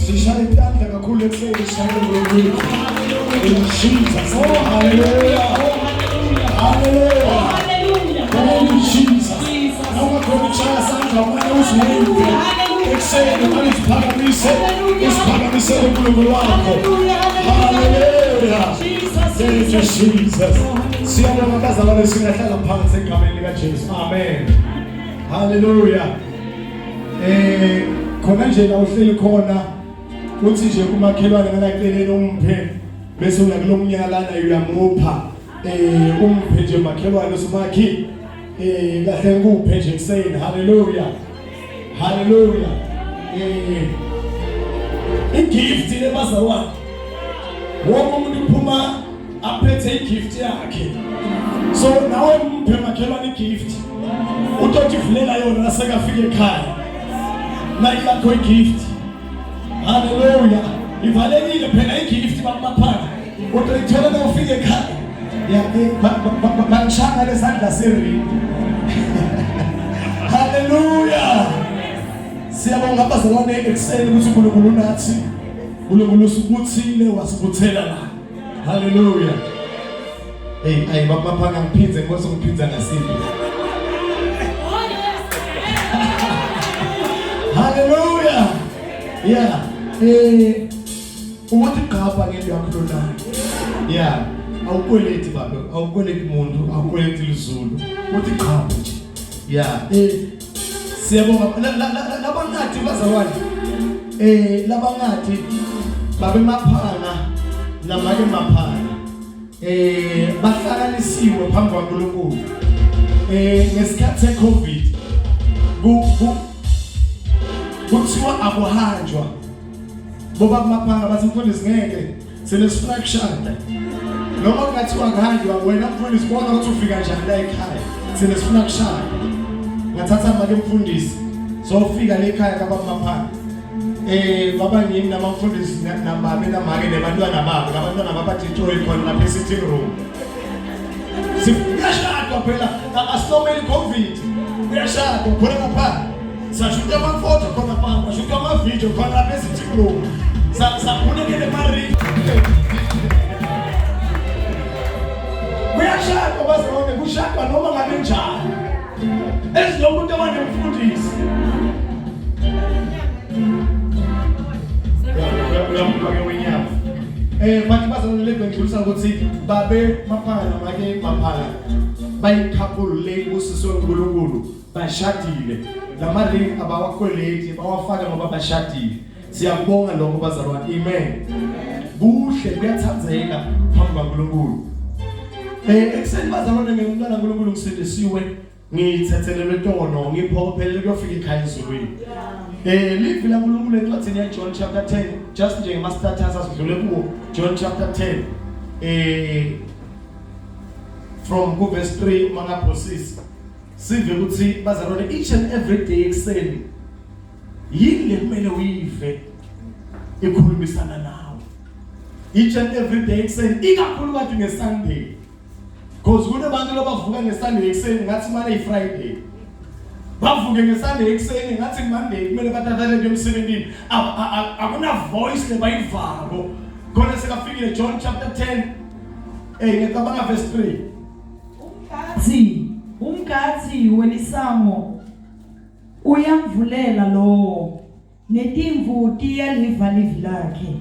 Sishaya itandla kakhulu ekuseni sishayele uNkulunkulu. In Jesus. Oh, hallelujah. Hallelujah. Hallelujah. Thank you, Jesus. Jesus. Noma khona ukushaya sandla umane uziwinde. Ekuseni umane uziphakamise. Usiphakamisele uNkulunkulu wakho. Hallelujah. Jesus. Thank you, Jesus. Siyabonga bazalwane singahlala phansi egameni likaJesu. Amen. Hallelujah. Eh khona nje la uhleli khona uthi nje kumakhelwane ngalaceleni umphe bese uya kulomnyaka lana uyamupha eh umphe nje makhelwane usumakhi eh kahle ngikuphe nje kuseni hallelujah hallelujah eh igift lebazalwane wonke umuntu uphuma aphethe igift yakhe so nawe umphe makhelwane igift utothi vulela yona nasekafika ekhaya nayakho igift haleluya ivalekile phela igift bakumaphana utoyithola na ufika ekhaya ya bangishanga lesandla serindi haleluya siyabonga abazalwane ekuseni ukuthi uNkulunkulu unathi uNkulunkulu usibuthile wasibuthela la haleluya hey ayi baphanga ngiphindze ngikwazi ukuphindza ngasiphi haleluya yeah eh ukuthi gqapha ngento yakho lonayo yeah awukweleti baba awukweleti muntu awukweleti lizulu uthi qhapha nje yeah eh Siyabonga labangathi bazalwane eh labangathi babe maphanga namake maphanga eh bahlanganisiwe phambi kwaNkulunkulu eh ngesikhathi seCovid ku kuthiwa akuhanjwa boba maphanga bathi mfundisi ngeke Sinesifuna kushada. Noma kungathiwa kuhanjwa wena mfundisi bona ukuthi ufika njani la ekhaya. Sinesifuna kushada. Ngathatha make mfundisi. Sofika le ekhaya kababa Maphanga. Eh baba ngimi namamfundisi namame namake nebantwana babo nabantwana babathi khona lapha e-sitting room. Siyashadwa phela asomeli COVID. Kuyashadwa khona ngaphandle. Sashuta amafoto khona phambi, sashuta amavidiyo khona lapha e-sitting room. Sakhulekele emaringi. Kuyashadwa bazalwane, kushadwa noma ngabe njani. Ezilomuntu abanemfundisi. Uyambuka ke wenyama. Eh bathi bazalwane le bengidlulisa ukuthi babe maphanga make maphanga bayi-couple le busiswe uNkulunkulu bashadile lama ring abawakweleti bawafaka ngoba bashadile siyakubonga lokho bazalwane amen kuhle kuyathandzeka phambi kwaNkulunkulu eh ekuseni bazalwane ngimntwana uNkulunkulu ngisindisiwe ngithethelelwe tono ngiphokophelele kuyofika ekhaya ezulwini eh livi laNkulunkulu encwadini yaJohn chapter 10 just nje ngama status asidlule kuwo John chapter 10 eh from ku verse 3 uma ngaphosisi sive ukuthi bazalwane each and every day ekuseni yini le kumele uyive ikhulumisana nawe each and every day ekuseni ikakhulukazi ngeSunday because kunabantu labavuka ngeSunday ekuseni ngathi manje iFriday bavuke ngeSunday ekuseni ngathi Monday kumele bathathane kuye emsebenzini akuna voice lebayivako khona sekafikile John chapter 10 eh ngicabanga verse 3 Umgathi umgathi welisango uyamvulela lowo Netimvu tiyaliva livi lakhe.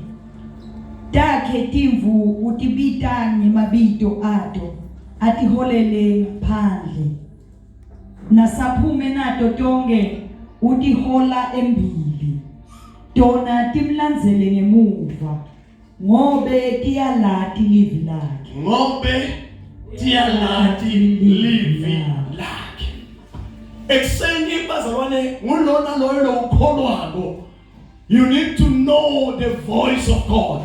Takhe timvu utibita ngemabito ato, atiholele ngaphandle. Nasaphume nato tonkhe utihola embili, tona timlandzele ngemuva, ngobe tiyalati livi lakhe. Ngobe tiyalati livi lakhe. Ekuseni bazalwane ngulona loyo lokholwako. You need to know the voice of God.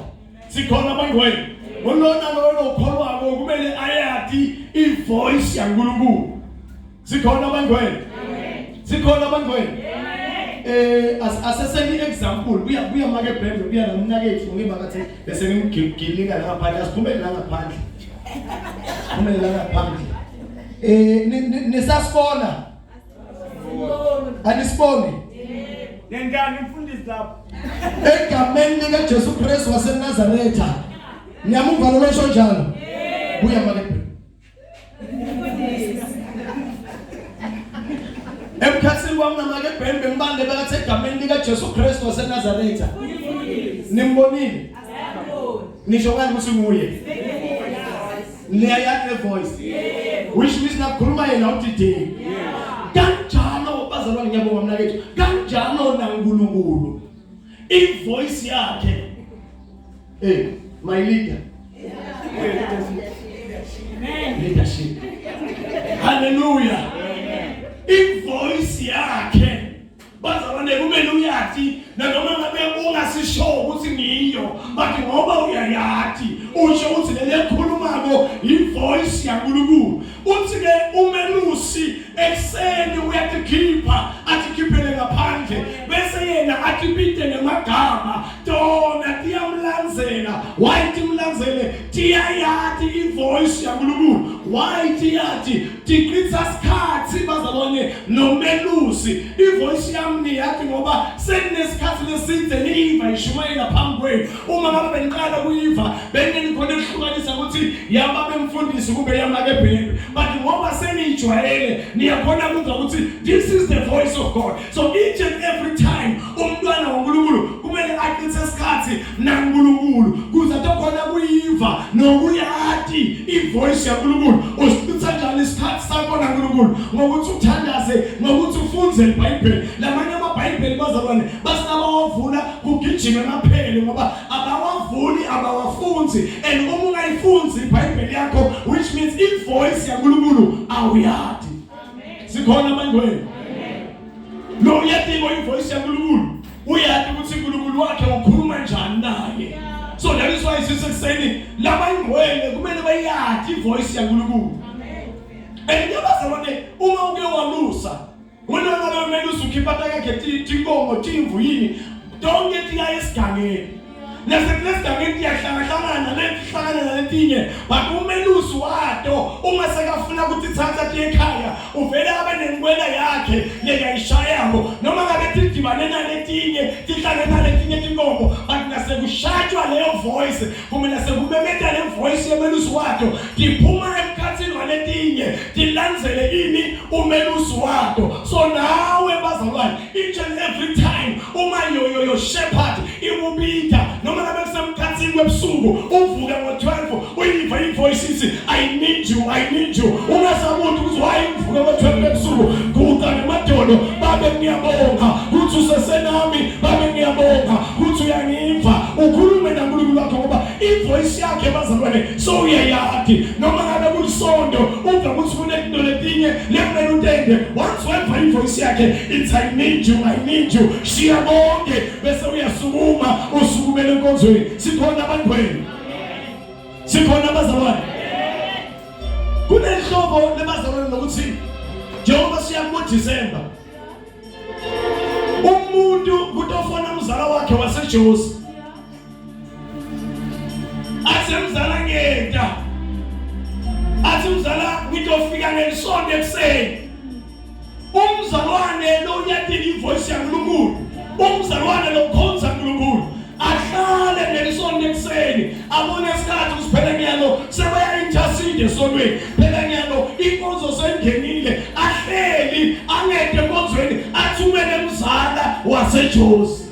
Sikhona bangcwele. Ngulona loyo lokholwako kumele ayati ivoice yaNkulunkulu. Sikhona bangcwele. Sikhona bangcwele. Eh aseseni example kuya kuya make Brand kuya nomnakethu ngiba ngathi bese ngimgilinga la ngaphandle asiphumele la ngaphandle. Siphumele la ngaphandle. Eh nisasibona? Anisiboni? Nendani mfundisi lapho. Egameni lika Jesu Kristu waseNazaretha. Niyamuva lo losho njalo? Buya make Brand. Emkhathini kwami namake Bhembe ngibande bekathi egameni lika Jesu Kristu waseNazaretha. Nimbonile? Nisho ngani ukuthi nguye? Niyayazi le voice? Which means nakhuluma yena udideki. Kanjalo bazalwane ngiyabonga mnakethu. Kanjalo naNkulunkulu. Ivoice yakhe Hey, my leader. Amen. Leadership. Hallelujah. Invoice yakhe bazalwane kumele uyathi nanoma ngabe ungasisho ukuthi ngiyo but ngoba uyayati usho ukuthi leli ekhulumako ivoice yaNkulunkulu uthi ke umelusi ekuseni uyatikhipha atikhiphele ngaphandle bese yena atibite ngemagama tona tiyamlandzela why timlandzele tiyayati ivoice yaNkulunkulu why tiyati tiqitha sikhathi bazalwane nomelusi ivoice yami niyati ngoba seninesikhathi leside niyiva ishumayela phambi kwenu uma ngabe beniqala kuyiva benenikhona ukuhlukanisa ukuthi yaba bemfundisi kumbe yamake bhembe but ngoba seniyijwayele niyakhona kuzwa ukuthi this is the voice of God so each and every time umntwana waNkulunkulu kumele aqithe isikhathi naNkulunkulu kuze atokhona kuyiva nokuyati ivoice yaNkulunkulu usichitha njani isikhathi sakho naNkulunkulu ngokuthi uthandaze ngokuthi ufunde iBhayibheli lamanye amabhayibheli bazalwane basinabawavula kugijima emaphele ngoba abawavuli abawafunzi and uma ungayifunzi iBhayibheli yakho which means ivoice yaNkulunkulu awuyati sikhona abangcwele lo uyadinga ivoice yaNkulunkulu uyati ukuthi uNkulunkulu wakhe ukhuluma njani naye so that is why sisekuseni laba ingcwele kumele bayati ivoice yaNkulunkulu and ngiyabazalwane uma uke walusa Ngulona loyo melusi ukhipha takakhe tinkomo timvu yini tonke tiya esigangeni. Nasekulesingakeni tiyahlangahlangana letihlangana naletinye but umelusi wato uma sekafuna kutitsatsa tiye ekhaya uvele abe nenkwela yakhe lekayishayako noma ngabe tidibane naletinye tihlale naletinye tinkomo but nasekushaywa leyo voice kumbe nasekumemeta le voice yemelusi wato tiphuma emkhathini waletinye tilandzele ini umelusi wato. So nawe bazalwane, each and every time uma yo shepherd ikubita noma ngabe kusemkhathini kwebusuku uvuke ngo-12 uyiva ivoice ithi I need you, I need you, ungasabuti ukuthi why ngivuke ngo-12 ebusuku. Guqa ngemadolo, babe ngiyabonga ukuthi usesenami, babe ngiyabonga ukuthi uyangiva. Ukhulume naNkulunkulu wakho ngoba ivoice yakhe bazalwane so uyayati. Noma ngabe kulisondo uve ukuthi kunetinto letinye lekumele utende, once weva ivoice yakhe it's I need you, I need you, shiya konke bese uyasukuma usukumele enkonzweni. Sikhona abantweni? Sikhona abazalwane? Kunenhlobo lebazalwane nokuthi njengoba siya kuDecember umuntu kutofona umzala wakhe waseJozi athi mzala ngiyeta, athi mzala ngitofika ngelisonto ekuseni. Umzalwane lo uyadinga ivoice yaNkulunkulu, umzalwane lo khonza uNkulunkulu ahlale ngelisonto ekuseni abone isikhathi ukuthi phela ngiyalo sebeya intercede esonweni, phela ngiyalo inkonzo seyingenile, ahleli angede enkonzweni athumele umzala waseJozi.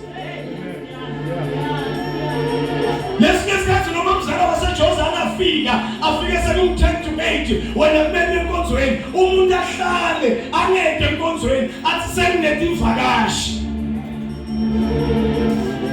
Lesinye isikhathi noma umzala waseJozi angafika afike seku-10 to 8 wena kumele enkonzweni, umuntu ahlale angede enkonzweni athi senginetivakashi.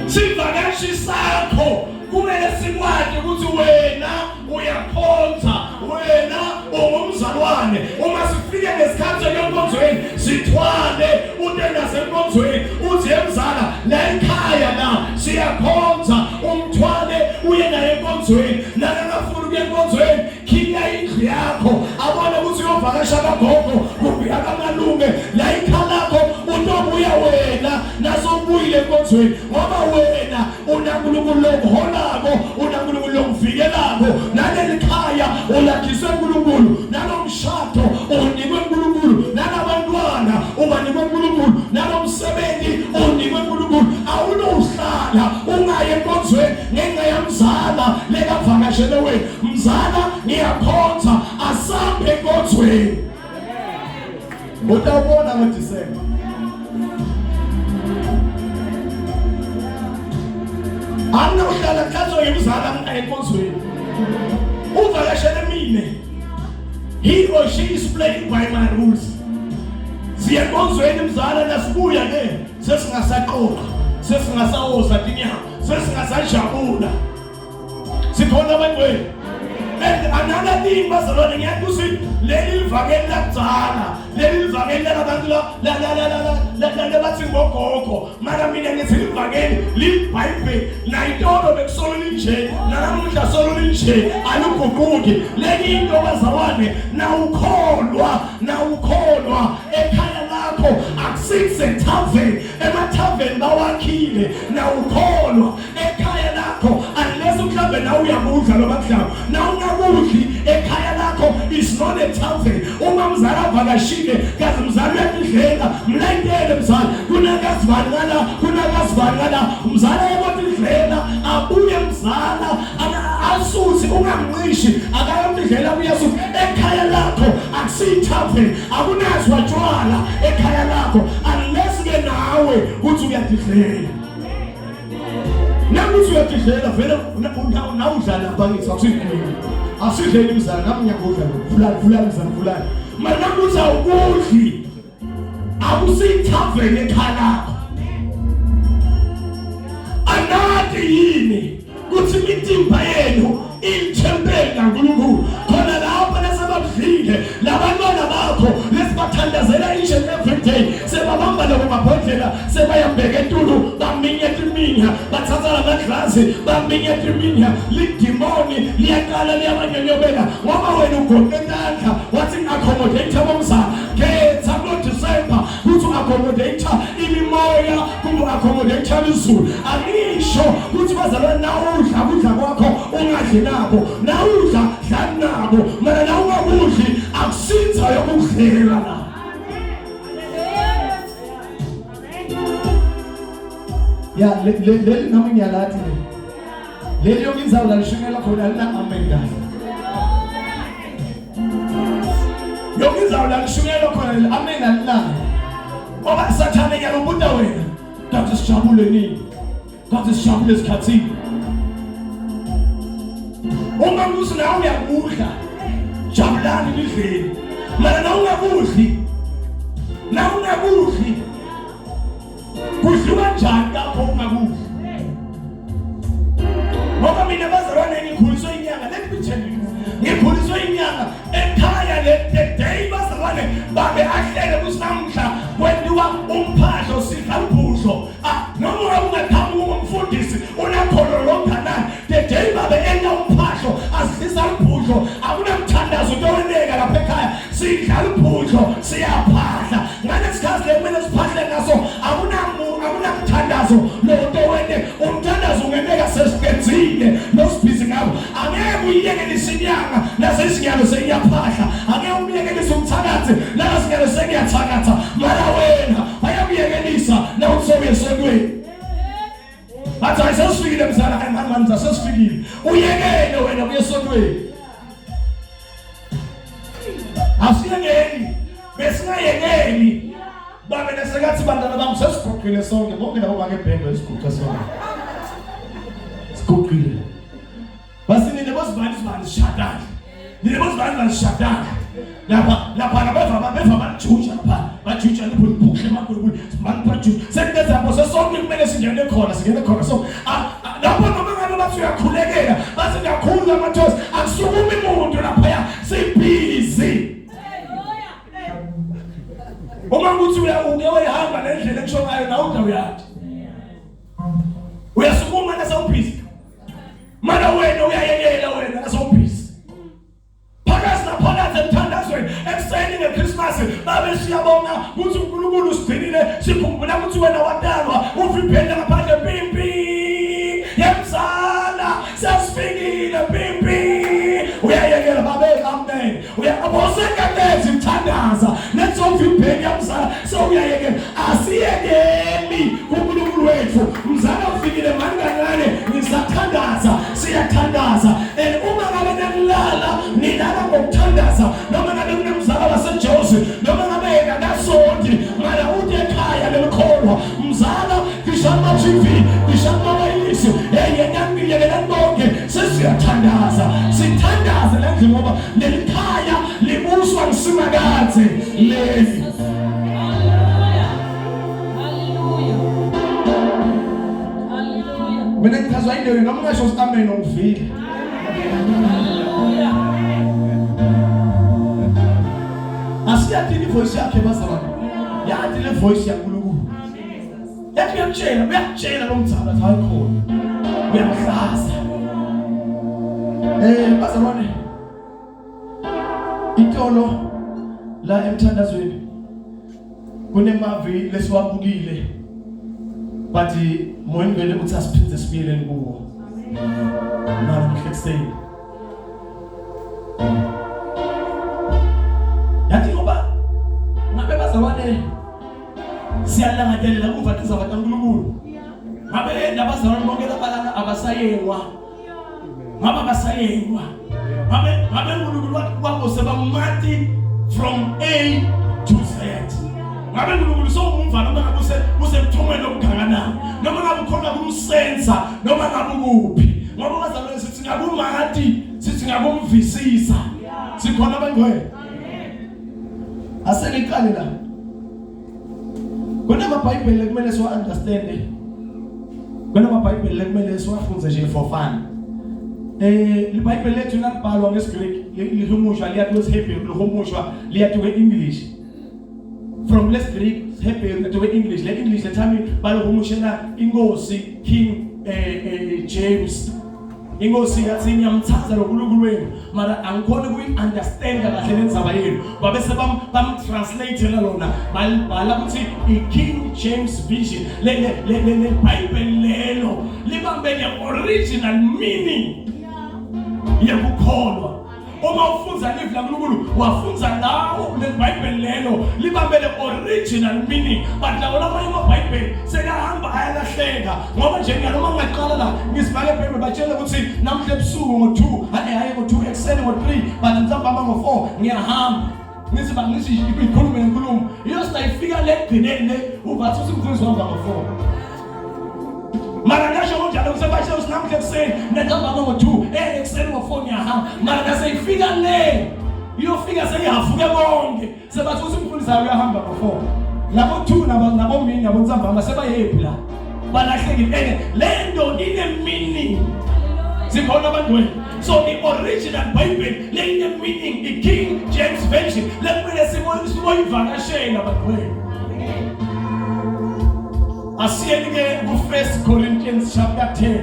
Sivakashi sakho kumele sikwazi ukuthi wena uyakhonza, wena ungumzalwane. Uma sifike ngesikhathi enkonzweni sithwale ute nasenkonzweni uthi emzala la ekhaya la siyakhonza, umthwale uye naye enkonzweni. Nakangafuni ukuya enkonzweni, khiya indlu yakho abone ukuthi uyovakasha kagogo kumbe akamalume la ikhala lakho, utobuya wena nasobuyile enkonzweni ngoba wena unaNkulunkulu lokuholako, unaNkulunkulu lokuvikelako. Naleli khaya ulakhiswe uNkulunkulu, nalomshado unikwe uNkulunkulu, nalabantwana ubanikwe uNkulunkulu, nalomsebenzi unikwe uNkulunkulu. Awunohlala ungaye enkonzweni ngenxa yamzala lekavakashele wena. Mzala ngiyakhonza, asambe enkonzweni. Utawubona ngoDisemba. Anginokuhlala kuhlanzwe ngemzala nginaye enkonzweni. Uvakashele mina. He or she is playing by my rules. Siya enkonzweni mzala, nasibuya ke sesingasaqoqa, sesingasawoza tinyawo, sesingasajabula. Sikhona abantweni? And another thing bazalwane, ngiyathi ukuthi leli livangeli lakudzala, leli livangeli lalabantu labathi ngogogo, mara mina ngithi livangeli libhayibheli. Nayitolo bekusolo linje, nanamuhla solo linje, aliguquki. Lenye into bazalwane, nawukholwa nawukholwa ekhaya lakho akusisethaveni, emathaveni bawakhile. Nawukholwa ekhaya lakho, unless mhlambe nawe uyakudla lo bakudlayo, na ungakudli ekhaya lakho is not a tavern. Uma mzala avakashile kazi mzala uyatidlela, mlayitele mzala kunakazibani ngala, kunakazibani ngala, mzala yekotidlela abuye mzala asuthi ungamncishi akayotidlela kuyesu. Ekhaya lakho akusiyithaveni, akunazwa tshwala ekhaya lakho unless ke nawe uthi uyatidlela. Nakuthi uyatidlela vele nawudla lapha ngithi akusidleli, asidleli mzala, nami ngiyakudla lokho. Vulani, vulani mzala, vulani. Mara nakuthi awukudli akusiyithaveni ekhaya lakho. Anati yini kuthi imitimba yenu iyithempeli kaNkulunkulu? Khona lapho nasebakudlile labantwana bakho lesibathandazela each and every day sebabamba labo mabhodlela sebayabheka etulu baminye timinya, bathatha lamaglasi baminye timinya. Lidimoni liyaqala liyabanyonyobela ngoba wena ugoqe tandla wathi accommodate abomzala. Khetha kulo December kuthi accommodate imimoya kumbe accommodate izulu. Angisho ukuthi bazalwane nawudla kudla kwakho ungadli nabo, nawudla dlani nabo, mana nawungakudli akusinza yokudlela la. Ya leli nami ngiyalathi le. Leli yonke indzawo la lishumela khona alina amen kahle. Yonke indzawo la lishunyelwa khona leli amen alinayo. Ngoba sathane ngiyakubuta wena kanti sijabule nini? Kanti sijabule esikhathini. Uma kuthi nawe uyakudla jabulani nidleni. Mana na ungakudli na ungakudli Kudliwa njani lapho ungakudli? Ngoba mina bazalwane ngikhuliswe inyanga, let me tell you. Ngikhuliswe inyanga ekhaya le the day bazalwane babe ahlele ukuthi namhla kwenziwa umphahlo sidla ubhudlo. Ah noma ungabe ungaqhamuka ungumfundisi unakholo longanani the day babe enta umphahlo asidlisa ubhudlo akunamthandazo into oweneka lapha ekhaya sidlala ubhudlo siyaphahla ngalesikhathi lekumele siphahle ngaso akunamthandazo lonto wente umthandazo ungeneka sesiqedzile losibhizi ngabo angeke uyiyekelise inyanga nasesinyalo sengiyaphahla angeke umyekelise umthakathi nakasinyalo sengiyathakatha mara wena bayakuyekelisa nawusobuye esontweni bathi hayi sesifikile mzala hayi mani mani sesifikile uyekele wena kuye esontweni asiyekeli besingayekeli babe nesekathi bantwana bami sesiguqile sonke bonke labo bake bhembe siguqe sonke siguqile basi nina bozibani zibani sishadane nina bozibani zibani sishadane lapha lapha nabeva beva bajuja lapha bajuja lapho liphushe emakhulu mani bajuja sekuneza lapho sesonke kumele singene khona singene khona so lapho noma ngabe bathi uyakhulekela bathi kakhulu amathosi akusukumi muntu laphaya sibhizi uma ukuthi uke wayihamba le ndlela engisho ngayo nawe uda uyathi uyasukuma nasewubhizi mana wena uyayekela wena nasewubhizi phakathi naphakathi emthandazweni ekuseni ngeChristmas babe siyabonga ukuthi uNkulunkulu usigcinile sikhumbula ukuthi wena wadalwa uvimbele ngaphandle pimpi yemzala sesifikile pimpi uyayekela babe amen uyabosekatezi mthandaza netsovimbeni yamzala sewuyayekela asiyekeli kuNkulunkulu wethu mzala ufikile mani kancane ngisathandaza siyathandaza and uma ngabe nanilala nilala ngokuthandaza noma ngabe kunemzala waseJozi noma ngabe yena kasondi mara uthi ekhaya lelikholwa mzala ngisho ama-TV ngisho amawayilisi hey yena ngiyekelani bonke sesiyathandaza sithandaze la ndlu ngoba leli khaya libuswa nguSimakadze leli mina ngichazwa into noma ungasho ukuthi amen ungivile asiyathini ivoice yakhe bazalwane yathi le voice yaNkulunkulu yathi uyamtshela uyakutshela lo mzala athi hayi khona uyamhlaza eh bazalwane itolo la emthandazweni kunemavi lesiwabukile but moyeni vele uthi asiphinde sibuyeleni kuwo nalo ekuseni yathi ngoba ngabe bazalwane siyalangatelela kuva tizaba taNkulunkulu ngabe nabazalwane bonke labalana abasayengwa ngabe abasayengwa ngabe ngabe uNkulunkulu wabo sebamati from A to Z ngabe uNkulunkulu sowumva noma ngabe usemthomweni okungakanani noma ngabe ukhona kumsensa noma ngabe ukuphi ngoba bazalwane sithi ngakumati sithi ngakumvisisa sikhona abangcwele Asengiqale la. Kunamabhayibheli ekumele siwa understand. Kunamabhayibheli ekumele siwafunde nje for fun. Eh libhayibheli lethu lalibhalwa ngesiGreek lihumushwa liya kusiHebheru lihumushwa liya to English. From lesiGreek Hebrew to English le English le time balihumushela inkosi King eh, eh, James. Inkosi yathi ngiyamthanda lo Nkulunkulu wenu mara angikhoni ukuyi-understanda kahle le ndzaba yenu. Babese bam-translate-ela lona balibhala ukuthi i-King James Vision le le le le le Bible lelo libambe le original meaning yekukholwa. Uma ufunza livi laNkulunkulu wafunza lawo leBhayibheli lelo libambe le original meaning but lawo lamanye amaBhayibheli sekahamba ayalahleka ngoba nje noma ngingaqala la ngisibhale eBhayibheli batshele ukuthi namhla ebusuku ngo-2 hayi hayi ngo-2 ekuseni ngo-3 but ntambama ngo-4 ngiyahamba ngithi ba ngithi ikhulume lenkulumo iyosita ifika le kugcineni le uvathi usimfundisi wahamba ngo-4 mara ngasho kunjalo kusebashe usinamhla ekuseni nentambama ngo-2 eh ekuseni ngo-4 ngiyahamba mara naseyifika le iyofika seyihafuke bonke sebathi uthi umfundisi ayo uyahamba ngo-4 labo 2 nabo nabo mini nabo ntsambama sebayephi la balahlekile ene le nto ine-meaning zikhona abantweni so i-original bible le ine-meaning i-King James Version le kumele siboyivakashela abantweni asiyeni ke ku-1 Corinthians chapter 10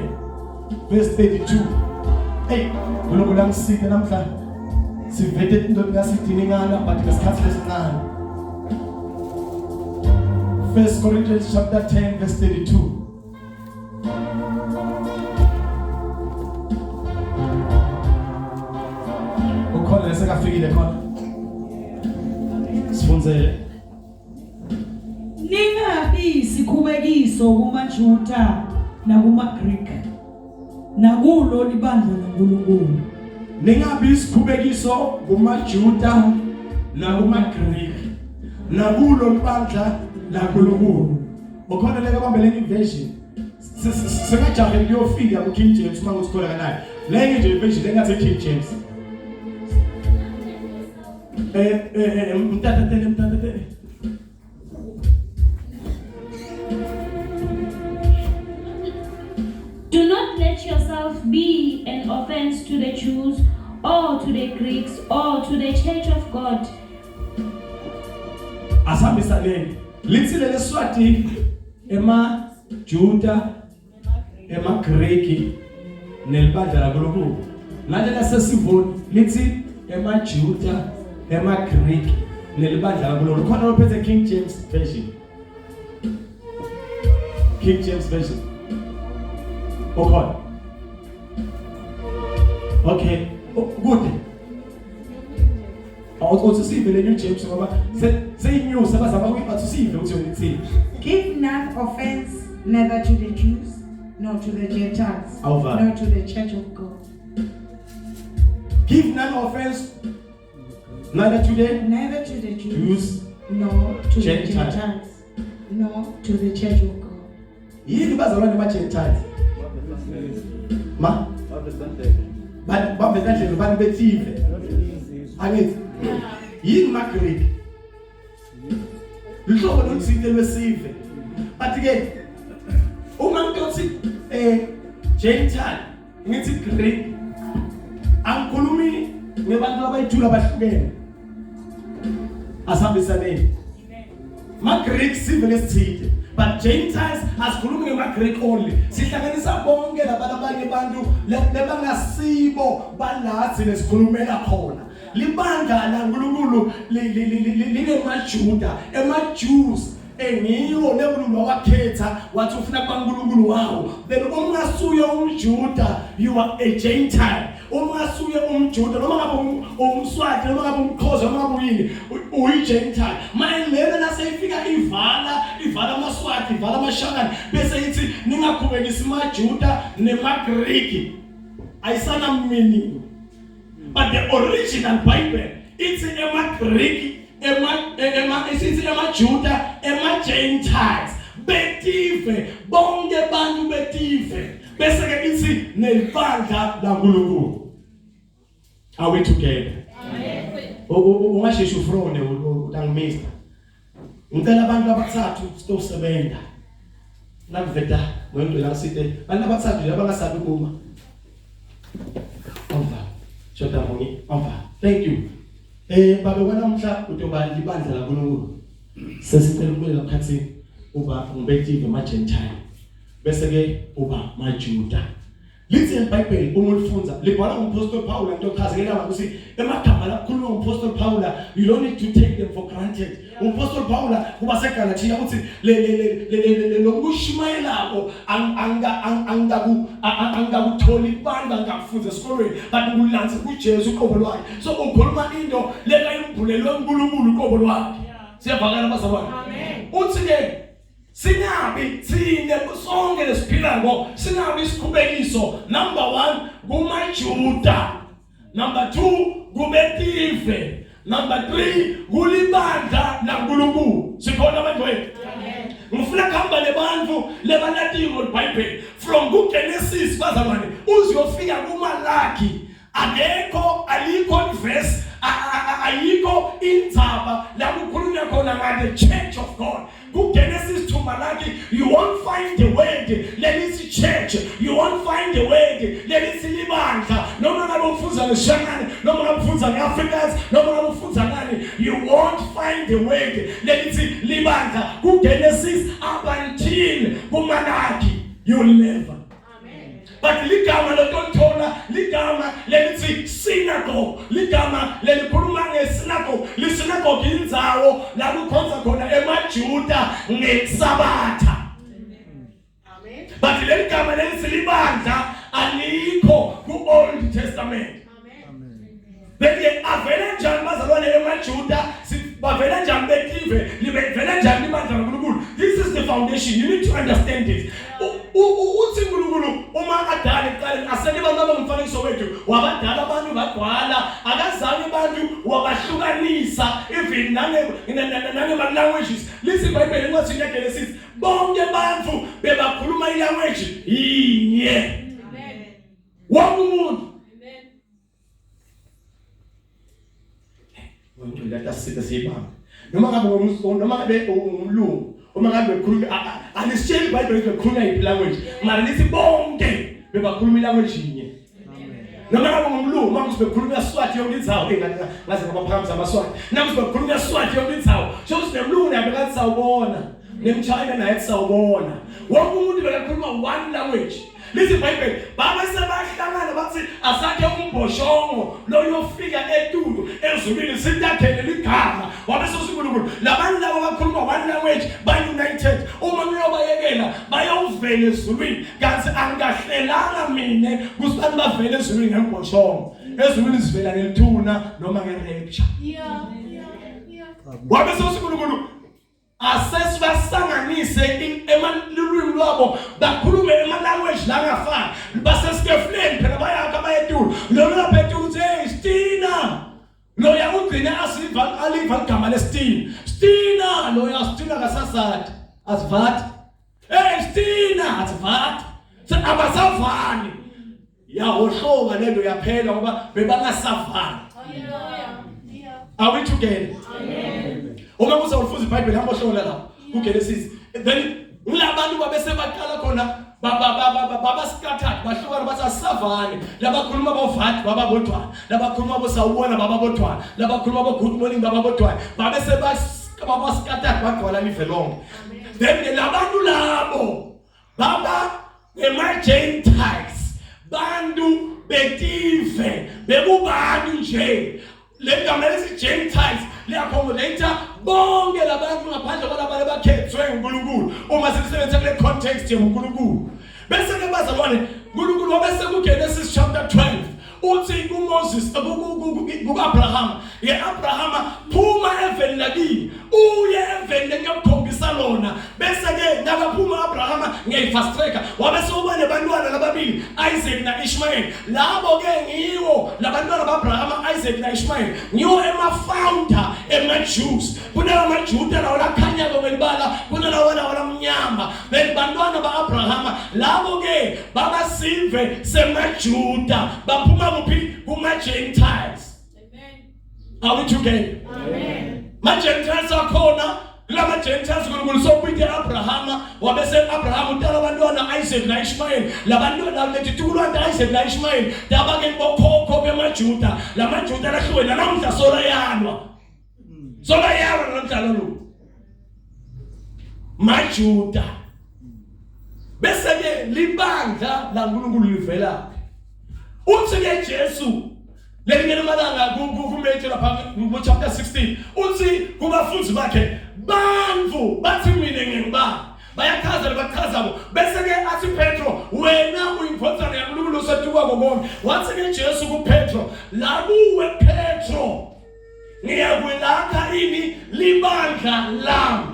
verse 32 hey uNkulunkulu angisike namhlanje sivete into ngasidiningana but ngesikhathi lesincane 1 Corinthians chapter 10 verse 32 ukhona lesekafikile khona sifundzele Ningabi sikhubekiso kumaJuda nakumaGreek nakulo libandla laNkulunkulu. Ningabi isikhubekiso kumaJuda nakumaGreek nakulo libandla laNkulunkulu. Ukhona leka bambeleni inversion. Singajahe kuyofika ku King James uma usithola kanayo. Lenye nje inversion engathi King James. Eh eh eh mtatatele mtatatele. Do not let yourself be an offense to the Jews or to the Greeks or to the church of God. Asambisaneni. Lithi leleswati ema Juda emaGreki nelibandla laNkulunkulu. Lalela sesivoni lithi emaJuda emaGreki nelibandla laNkulunkulu. Khona lophethe King James Version. King James Version. Ukhona. Okay, kude. Awuthi sive le New James ngoba seyinews abazama kuyibathi sive ukuthi yona ithini. Give none offense neither to the Jews nor to the Gentiles nor to the church of God. Give none offense neither to the neither to the Jews, Jews nor to the Gentiles nor to the church of God. Yini bazalwane ba Gentiles? Ma? Bambe esandleni bani bethive. Angithi. Yini ma Greek? Luhlobo loluthile lwesive. But ke uma ngitothi eh Gentile ngithi Greek angikhulumi ngebantu abayithula abahlukene. Asambisaneni. Ma-Greek sive lesithile but Gentiles asikhulumi ngema-Greek only sihlanganisa bonke laba labanye abantu lebangasibo balathi lesikhulumela khona libandla laNkulunkulu linemaJuda ema-Jews engiwo lenkulunkulu wawakhetha wathi ufuna kuba uNkulunkulu wawo then uma ungasuye umJuda you are a Gentile uma ungasuye umJuda noma ngabe umSwati noma ngabe umXhosa noma ngabe uyini uyiGentile manje lena naseyifika ivala ivala amaSwati ivala amaShangane bese ithi ningakhubekisi maJuda nemaGriki ayisana meaning but the original Bible ithi emaGriki ema ema isithi emaJuda emaGentiles betive bonke abantu betive bese ke ithi nelibandla laNkulunkulu are we together amen ungasheshi ufrone utangimisa ngicela abantu abathathu sitosebenza nakuveta ngwengcwele angisite abantu abathathu nje abangasabi kuma over shoda munye over thank you eh babe kwanamhla utoba libandla laNkulunkulu sesicela ukubuyela emkhathini uba ngibethive ma Gentile bese ke uba maJuda. Lithi iBhayibheli uma ulifundza libhala ngumphostoli Paul into chazekela ukuthi emagama lakhuluma ngumphostoli Paul you don't need to take them for granted. Umphostoli Paul kuba seGalatia uthi le le le le lokushumayelako anga angaku angakutholi kubantu angakufunza esikolweni but ukulanza kuJesu uqobo lwakhe. So ukhuluma into leka imbulelwe uNkulunkulu uqobo lwakhe. Siyavakala bazalwane. Amen. Uthi ke Singabi thina sonke lesiphilako singabi isikhubekiso number 1 kumaJuda number 2 kubetive number 3 kulibandla laNkulunkulu sikhona abantwethu ngifuna kuhamba nebantu lebalatiko iBhayibheli from kuGenesis bazalwane uziyofika kuMalaki akekho alikho iverse ayikho indzaba la kukhulunywa khona nga the church of God ku Genesis to Malachi you won't find the word lelithi church you won't find the word lelithi libandla noma ngabe ufunza ngeShangane noma ngabe ufunza ngeAfrikaans noma ngabe ufunza ngani you won't find the word lelithi libandla ku Genesis up until ku Malachi you will never but ligama lotolithola ligama lelithi synagogue ligama lelikhuluma ngesynagogue lisynagogue indzawo la kukhonza khona emaJuda ngesabatha Amen. But leli gama lelithi libandla alikho ku Old Testament. Beke avele njani bazalwane emaJuda bavele njani betive libevele njani ibandla laNkulunkulu this is the foundation you need to understand it uthi uNkulunkulu uma adala ekuqaleni aseke abantu abangumfanekiso wethu wabadala abantu bagcwala akazange abantu wabahlukanisa even nange nange languages lithi iBhayibheli incwadi yeGenesis bonke abantu bebakhuluma ilanguage yinye amen wonke umuntu amen Ngicela tasike siyibambe. Noma ngabe ngumzulu noma ngabe umlungu uma ngabe bekhuluma alisitsheli iBhayibheli ukuthi bekhuluma yiphi language mara lithi bonke bebakhuluma ilanguage yinye. Noma ngabe ngumlungu uma kuthi bekhuluma iSwati yonke indzawo eh ngathi ngaze ngabaphakamisa amaSwati. Nakuthi bekhuluma iSwati yonke indzawo sho ukuthi nemlungu naye bekathi sawubona nemchina naye sawubona. Wonke umuntu bekakhuluma one language. Lithi iBhayibheli babe sebahlangana bathi asakhe umbhoshongo loyofika etulu ezulwini sintathele ligama wabe sosinkulunkulu labantu laba bakhuluma one language ba united uma ngiyobayekela bayovela ezulwini kanti angikahlelanga mina ukuthi abantu bavele ezulwini ngembhoshongo ezulwini sivela ngelithuna noma ngerapture yeah yeah yeah wabe sosinkulunkulu asesibasanganise emalulwimi lwabo bakhulume ema-language langafani basesikefuleni phela bayakha bayetulu lona lapha etulu uthi hey stina loya ugcine asiva aliva ligama lesitina stina loya stina kasasati asivati hey stina asivati abasavani yahohloka lento yaphela ngoba bebangasavani are we together amen uma kuzawufuza iBhayibheli hamba hlola lapho kuGenesis then ngulabantu babese baqala khona baba scattered bahlukana bathi asavani labakhuluma bovati baba bodwana labakhuluma bosawubona baba bodwana labakhuluma bo good morning baba bodwana babe seba baba scattered bagcwala live lonke then labantu labo baba ngema-gentiles bantu betive bekubantu nje le gama lesi gentiles liaccommodate bonke labantu ngaphandle kwalaba abakhethwe uNkulunkulu uma silisebenzisa kule context yoNkulunkulu bese ke bazalwane uNkulunkulu wabese kuGenesis chapter 12 uthi kuMoses kuAbraham yeAbraham phuma eveni lakini uye eveni lengiyakukhombisa lona bese ke nakaphuma Abraham ngiyayifast tracker wabe sewuba nebantwana lababili Isaac na Ishmael labo ke ngiwo labantwana baAbraham Isaac na Ishmael ngiwo ema founder ema Jews kunalama Juda lawo lakhanyako ngelibala kunalawo lawo lamnyama then bantwana baAbraham labo ke babasive semaJuda baphuma kuphi kuma Gentiles Amen. Are we together? Amen. Ma-Gentiles akhona kulama Gentiles uNkulunkulu sokuyite Abrahama wabese Abraham utala abantwana Isaac na Ishmael labantwana letitukulwane ta Isaac na Ishmael taba ke bokhokho bemaJuda lamaJuda lahlukene namuhla solayalwa solayalwa namhla lolu maJuda bese ke ke libandla laNkulunkulu livelaphi? Uthi ke Jesu lelinye lamalanga kuMatthew lapha ku chapter 16 uthi kubafundi bakhe bantu bathi mina ngingubani bayachaza lebachazako bese ke athi Petro wena uyindvodzana yaNkulunkulu osetukwako konke wathi ke Jesu kuPetro la kuwe Petro ngiyakwelakha ini libandla lami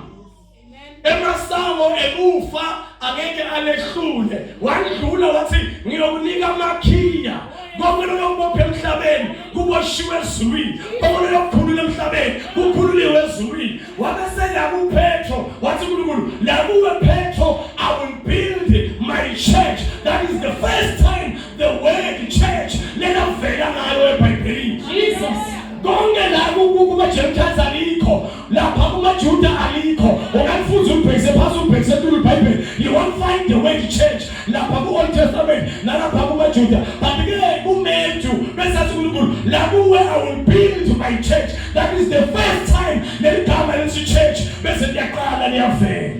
emasango ekufa angeke alehlule wandlula wathi ngiyokunika amakhiya konke lokubopha emhlabeni kuboshiwe ezulwini konke lokukhulula emhlabeni kukhululiwe ezulwini wabe selakuPetro wathi uNkulunkulu lakuwe Petro I will build my church that is the first time the word church lenavela ngayo eBhayibhelini Jesus konke la kuma Gentiles alikho lapha kumaJuda alikho ungalifunza ulibhekise phansi ulibhekise etulu iBhayibheli you won't find the word church lapha ku Old Testament nalapha kumaJuda but ke kuMatthew bese athi uNkulunkulu la kuwe I will build my church that is the first time leli gama lithi church bese liyaqala liyavela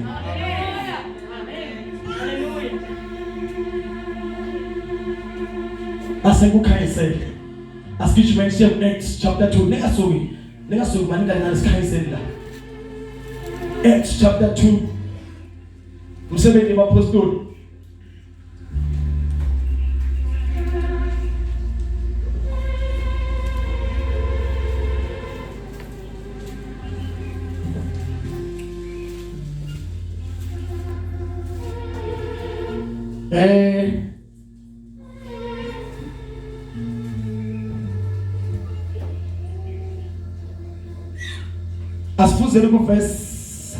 asekukhanyisele asigijime siye ku-Acts chapter 2 ningasuki ningasuki mani kancane sikhanyiseni la Acts chapter 2 umsebenzi wabapostoli Eh Asifuzeni ku verse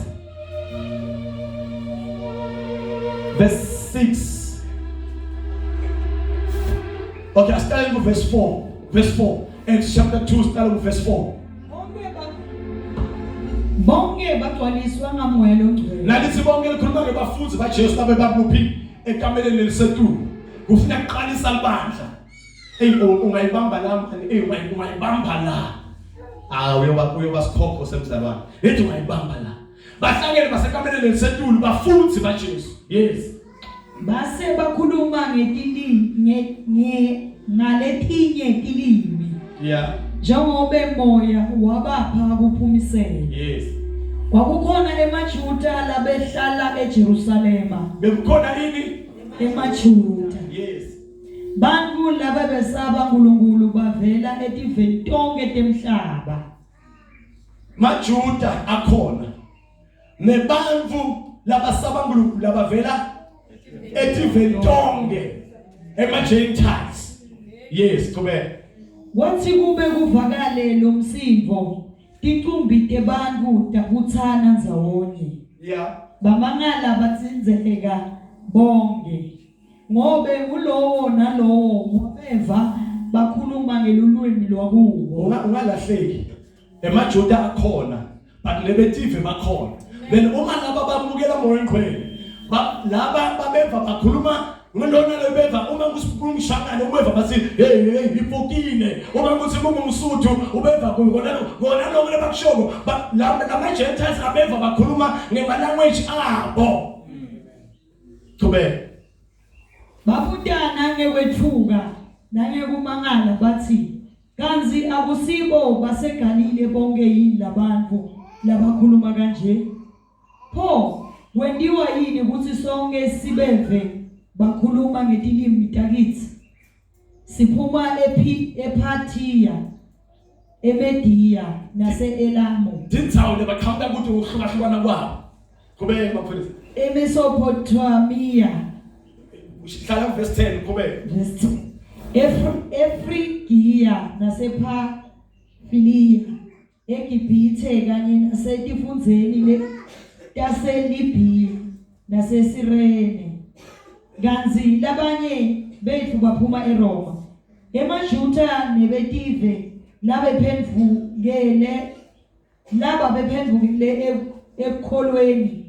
verse 6 Okay, asiqale ku verse 4 verse 4 Acts chapter 2 siqale ku verse 4 Bonke bagcwaliswa ngamoya longcwele. Nalithi bonke likhuluma ngebafundi baJesu babe bakuphi ekameleni lelisetulu. Kufuna kuqalisa libandla. Ey ungayibamba la mani, ey ungayibamba la. Ah uyoba uyoba sikhokho semzalwane. Ethi ungayibamba la. Bahlangene basekameleni lelisetulu bafundi baJesu. Yes. Base bakhuluma ngetilimi nge, nge ngaletinye tilimi. Yeah. Njengobe moya wabapha kuphumisela. Yes. Kwakukhona emaJuda labehlala eJerusalema. Bekukhona ini? EmaJuda. Yes. Bantu laba besaba uNkulunkulu bavela etiveni tonke temhlaba. MaJuda akhona. Nebantu labasaba uNkulunkulu labavela etiveni tonke ema Gentiles. Yes, qhubeka. Kwathi kube kuvakale lo msindo ticumbi tebantfu tabutsana ndzawonye. Yeah. Bamangala batsindzeka bonke. Ngobe ngulowo nalowo wabeva bakhuluma ngelulwimi lwakubo. Ungalahleki. EmaJuda akhona but nebetive bakhona. Then uma laba bamukela moya ongcwele laba babeva bakhuluma ngilona lebeva uma kusumshangane ubeva bathi hey hey ipokile uma kuthi kungumsuthu ubeva kona kona lokho lebakushoko lama Gentiles abeva bakhuluma ngema language abo Qhubeka. Babutana ngekwetfuka nangekumangala batsi, Kantsi akusibo baseGalile bonkhe yini labantfu labakhuluma kanje? Pho, kwentiwa yini kutsi sonkhe sibeve bakhuluma ngetilimi takitsi? Siphuma ePhathiya, eMediya nase-Elamu. Tindzawo lebaqhamuka kuto ngokuhlukahlukana kwabo. Qhubeka mfundisi. EMesopotamiya. Hlala ku verse 10 qhubeka. Verse 10. EFrigiya nasePhafiliya. eGibhithe kanye nasetifundzeni taseLibhiya naseSirene. Kantsi labanye betfu baphuma eRoma. EmaJuda nebetive labephendvukele laba bephendvukele ekukholweni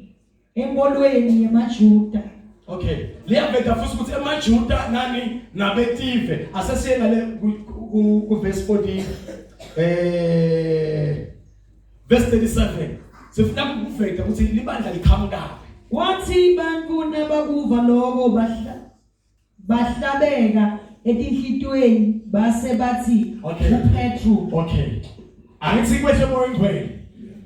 enkolweni yemaJuda. Okay, liyaveta futhi ukuthi emaJuda nani nabetive asesiye ngale ku verse 14 eh verse 37 sifuna ukuveta ukuthi libandla liqhamukaphi. Kwathi bantfu nabakuva loko bahlabeka etinhlitiyweni base bathi kuPetru. Okay. Angithi kwehle moya ongcwele.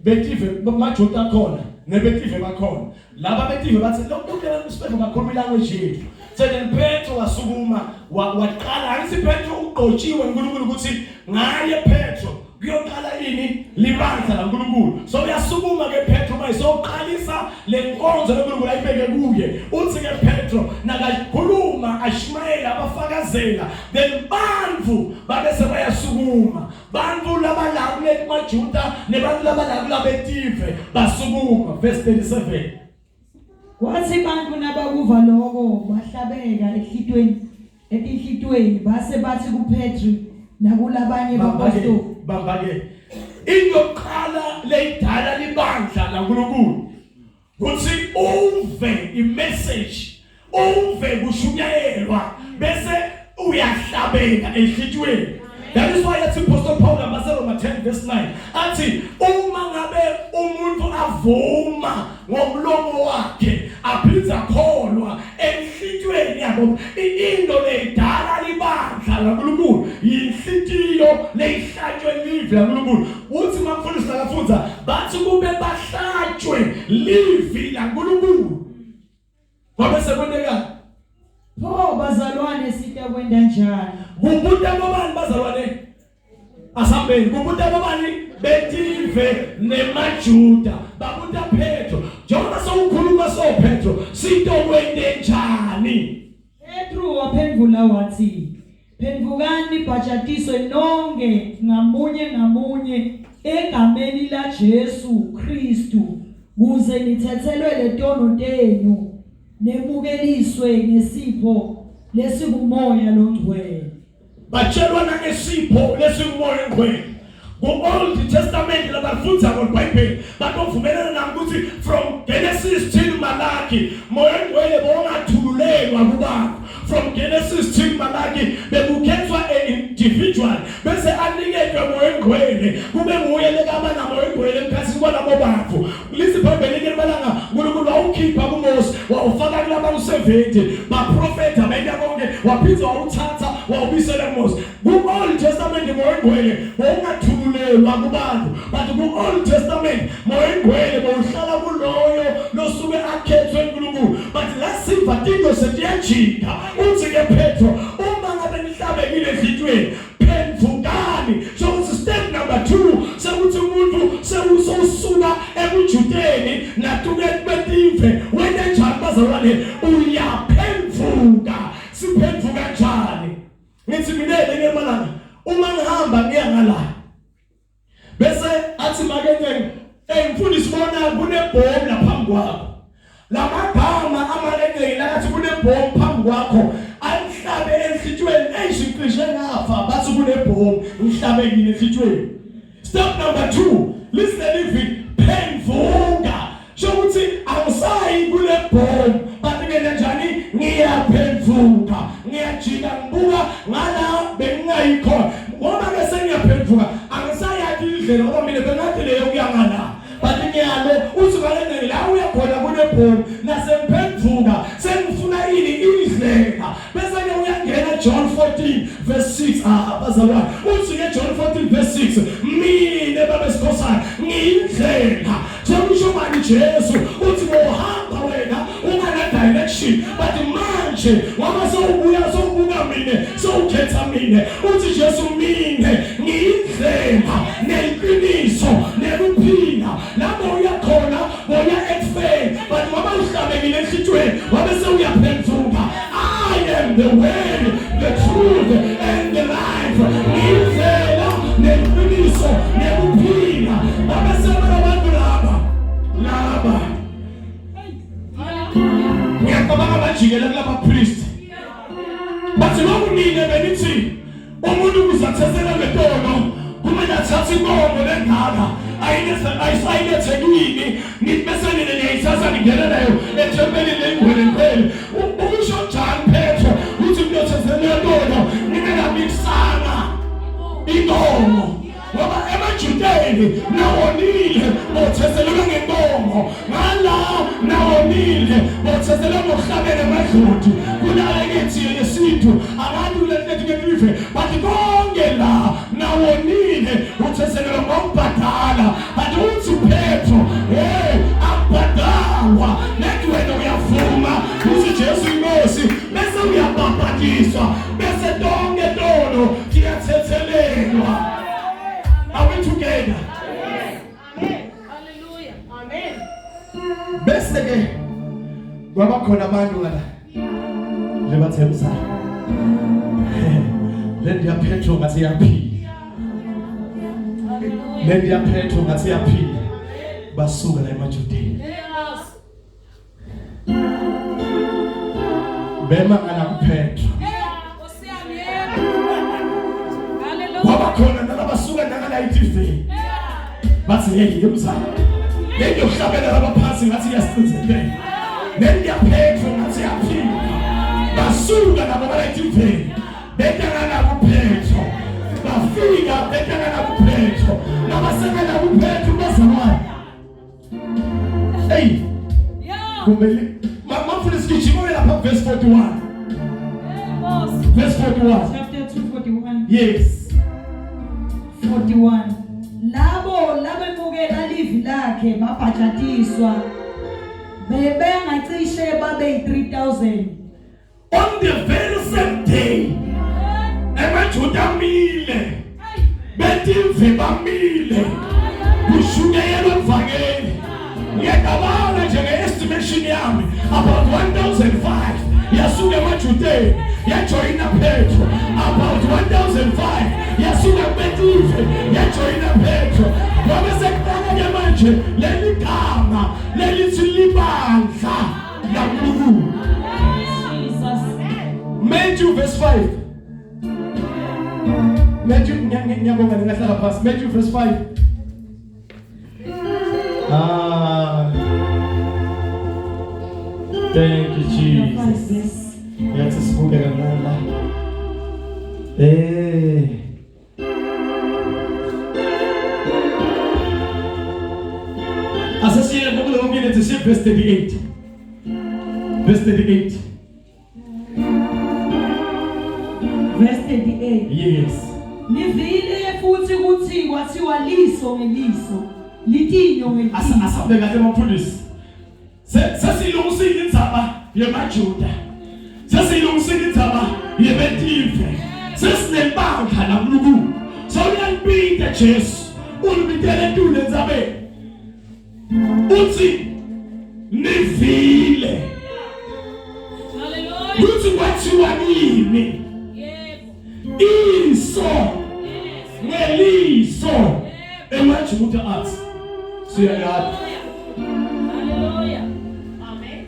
Betive maJuda akhona nebetive bakhona. Laba betive bathi lokhu abantu sibeve bakhuluma ilanguage yethu. So then Petro wasukuma waqala angithi Petro ugqotshiwe uNkulunkulu ukuthi ngaye Petro kuyoqala ini libandla laNkulunkulu so uyasukuma ke Petro manje soqalisa lenkonzo leNkulunkulu ayibeke kuye uthi ke Petro nakakhuluma ashumayela abafakazela then bantu babe sebayasukuma bantu labala kule maJuda nebantu labala kulabetive basukuma verse 37 Kwathi bantu nabakuva loko bahlabeka ehlitweni etinhlitweni base bathi kuPetru nakulabanye bapostoli bamba ke into yokuqala leyidala libandla laNkulunkulu kuthi uve imessage uve kushunyayelwa bese uyahlabeka enhlitiyweni That is why yathi Apostle Paul abaseRoma 10 verse 9 athi uma ngabe umuntu avuma ngomlomo wakhe aphinde akholwa enhlitiyweni yabo into leyidala libandla laNkulunkulu yinhlitiyo leyihlatshwe live laNkulunkulu uthi mamfundisi nakafundza bathi kube bahlatshwe livi laNkulunkulu Kwabe sekwentekani? Pho bazalwane sitakwenta njani? Kubuta bobani bazalwane? Asambeni kubuta bobani betive nemaJuda babuta Petro njengoba sewukhuluma so Petro sitokwente njani? Petro waphendvula wathi Phendvukani nibhajatiswe nonke ngamunye ngamunye egameni laJesu Kristu kuze nithethelwe letono tenu nemukeliswe ngesipho lesikumoya longcwele. Batshelwa nangesipho lesikumoya ongcwele. Ku-Old Testament labafundza ngolibhayibheli batovumelana nami ukuthi from Genesis till Malaki moya ongcwele bowungathululelwa kubantu. From Genesis till Malaki bekukhethwa a individual bese aniketwe moya ongcwele kube nguye lekaba namoya ongcwele emkhathini kwalabo bantu. Lithi iBhayibheli ke malanga uNkulunkulu wawukhipha kuMose wawufaka kulaba ku-70 baprofetha benta konke waphinde wawuthatha wawubisela kuMose. Ku-Old Testament moya ongcwele bowungathululelwa kubantu but ku-Old Testament moya ongcwele bowuhlala kuloyo losuke akhethwe uNkulunkulu but la siva tinto setiyajika uthi ke Petro uma ngabe nihlabekile enhlitiyweni phendvukani so ukuthi step number 2 sekuthi umuntu sewusuka ekujuteni natuke betive wena njani bazalwane uyaphendvuka siphendvuka njani Ngithi mina lenye emalanga uma ngihamba ngiya ngala. Bese athi make ngeke hey mfundisi bona kunebhomu lapha phambi kwakho. Lamagama amalengeki lakathi kunebhomu phambi kwakho angihlabe enhlitshweni eyishicishe ngafa bathi kunebhomu ngihlabekile enhlitshweni. Step number 2 listen livi phenduka sho ukuthi angisayi kule bomb but ngena njani ngiyaphenduka ngiyajika ngibuka ngala bengingayi khona ngoba ke sengiyaphenduka angisayakhi indlela ngoba mina bengathi leyo kuya ngala but ngiyalo uthi ngale la uya khona kule bomb nasemphenduka sengifuna ini indlela bese ke uyangena John 14 verse 6 ah bazalwane uthi ke John 14 verse 6 mina babe sikhosana ngiyindlela sekusho mani Jesu uthi wohamba wena ungana direction but manje ngoba sewubuya sewubuka mina sewukhetha mina uthi Jesu mina ngiyindlela neqiniso nekuphila lapho uyakhona boya ekufeni but ngoba uhlabekile enhlitshweni wabe sewuyaphenduka I am the way the truth and the life indlela neqiniso nekuphila babe sebelabantu laba laba ngiyacabanga bajikele kulaba priest bathi lokhu nina benithi Umuntu ukuze athesele ngetono kumele athathe inkomo lengaka ayilethe kini nithi bese nina niyayithatha ningene nayo ethempelini leyingwele ngwele ukusho njani Petro ukuthi kuyothesela letono ningenamikisanga inkomo ngoba emajudeni nawonile botheselelwe ngenkomo ngala nawonile Nawonile bothethele ngokuhlabela emadloti kulale kithi yesintu abantu kuleli live bathi konke la nawonile uthethelelwa ngokubhadala but uthi Petro hey akubhadalwa nethi wena uyavuma uthi Jesu inkosi bese uyabhabhadiswa bese tonke tono tiyathethelelwa. Are we together? Amen. Hallelujah. Amen. Bese ke kwaba khona abantu ngala lebathembisa le ndiya Petro ngathi yaphila, le ndiya Petro ngathi yaphila, basuka la emaJudeni bema ngala kuPetro. Kwaba khona nalabasuka nangala iTV bathi hey yemzana le yokuhlabela labaphansi ngathi iyasicinzetela, le ndiyaphetro ngathi yaphila. Basuka nabo bala iTV betangana kuPetro, bafika betangana kuPetro, nabasekela kuPetro bazalwane. Hey, kumele mamfundisi gijima lapha verse 41, verse 41. Chapter 2 41. Yes. 41. Labo labemukela livi lakhe babhajatiswa, bebengacishe babe yi-3000. On the very same day emaJuda amile, betive bamile, kushunyayelwa ivangeli. Ngiyacabanga nje nge-estimation yami about 1005 yasuka emajudeni yajoyina Petro, about 1005 yasuka kubetive yajoyina Petro. Ngobe sekuqala-ke manje leli gama lelithi libandla laNkulunkulu. Jesus. Matthew verse 5. Matthew, ngiyabonga, ningahlala phansi. Matthew verse 5. Ah. Thank you, Jesus. Yathi sibuke kancane la. Eh. Asesiye kulo minute siye verse 38. Verse 38. Verse 38. Yes. Nivile futhi ukuthi kwathiwa liso ngeliso, litinyo ngelitinyo. Asabe kahle mfundisi. Sesilungisile indzaba yemaJuda. Sesilungisile indzaba yebetive. Sesinebandla laNkulunkulu. Sawuyalibita Jesu. Ulibitele etulu entsabeni. Uthi nivile. Hallelujah. Kuthi kwathiwa kini iso ngeliso. EmaJuda athi siyayaphi? Hallelujah. Amen.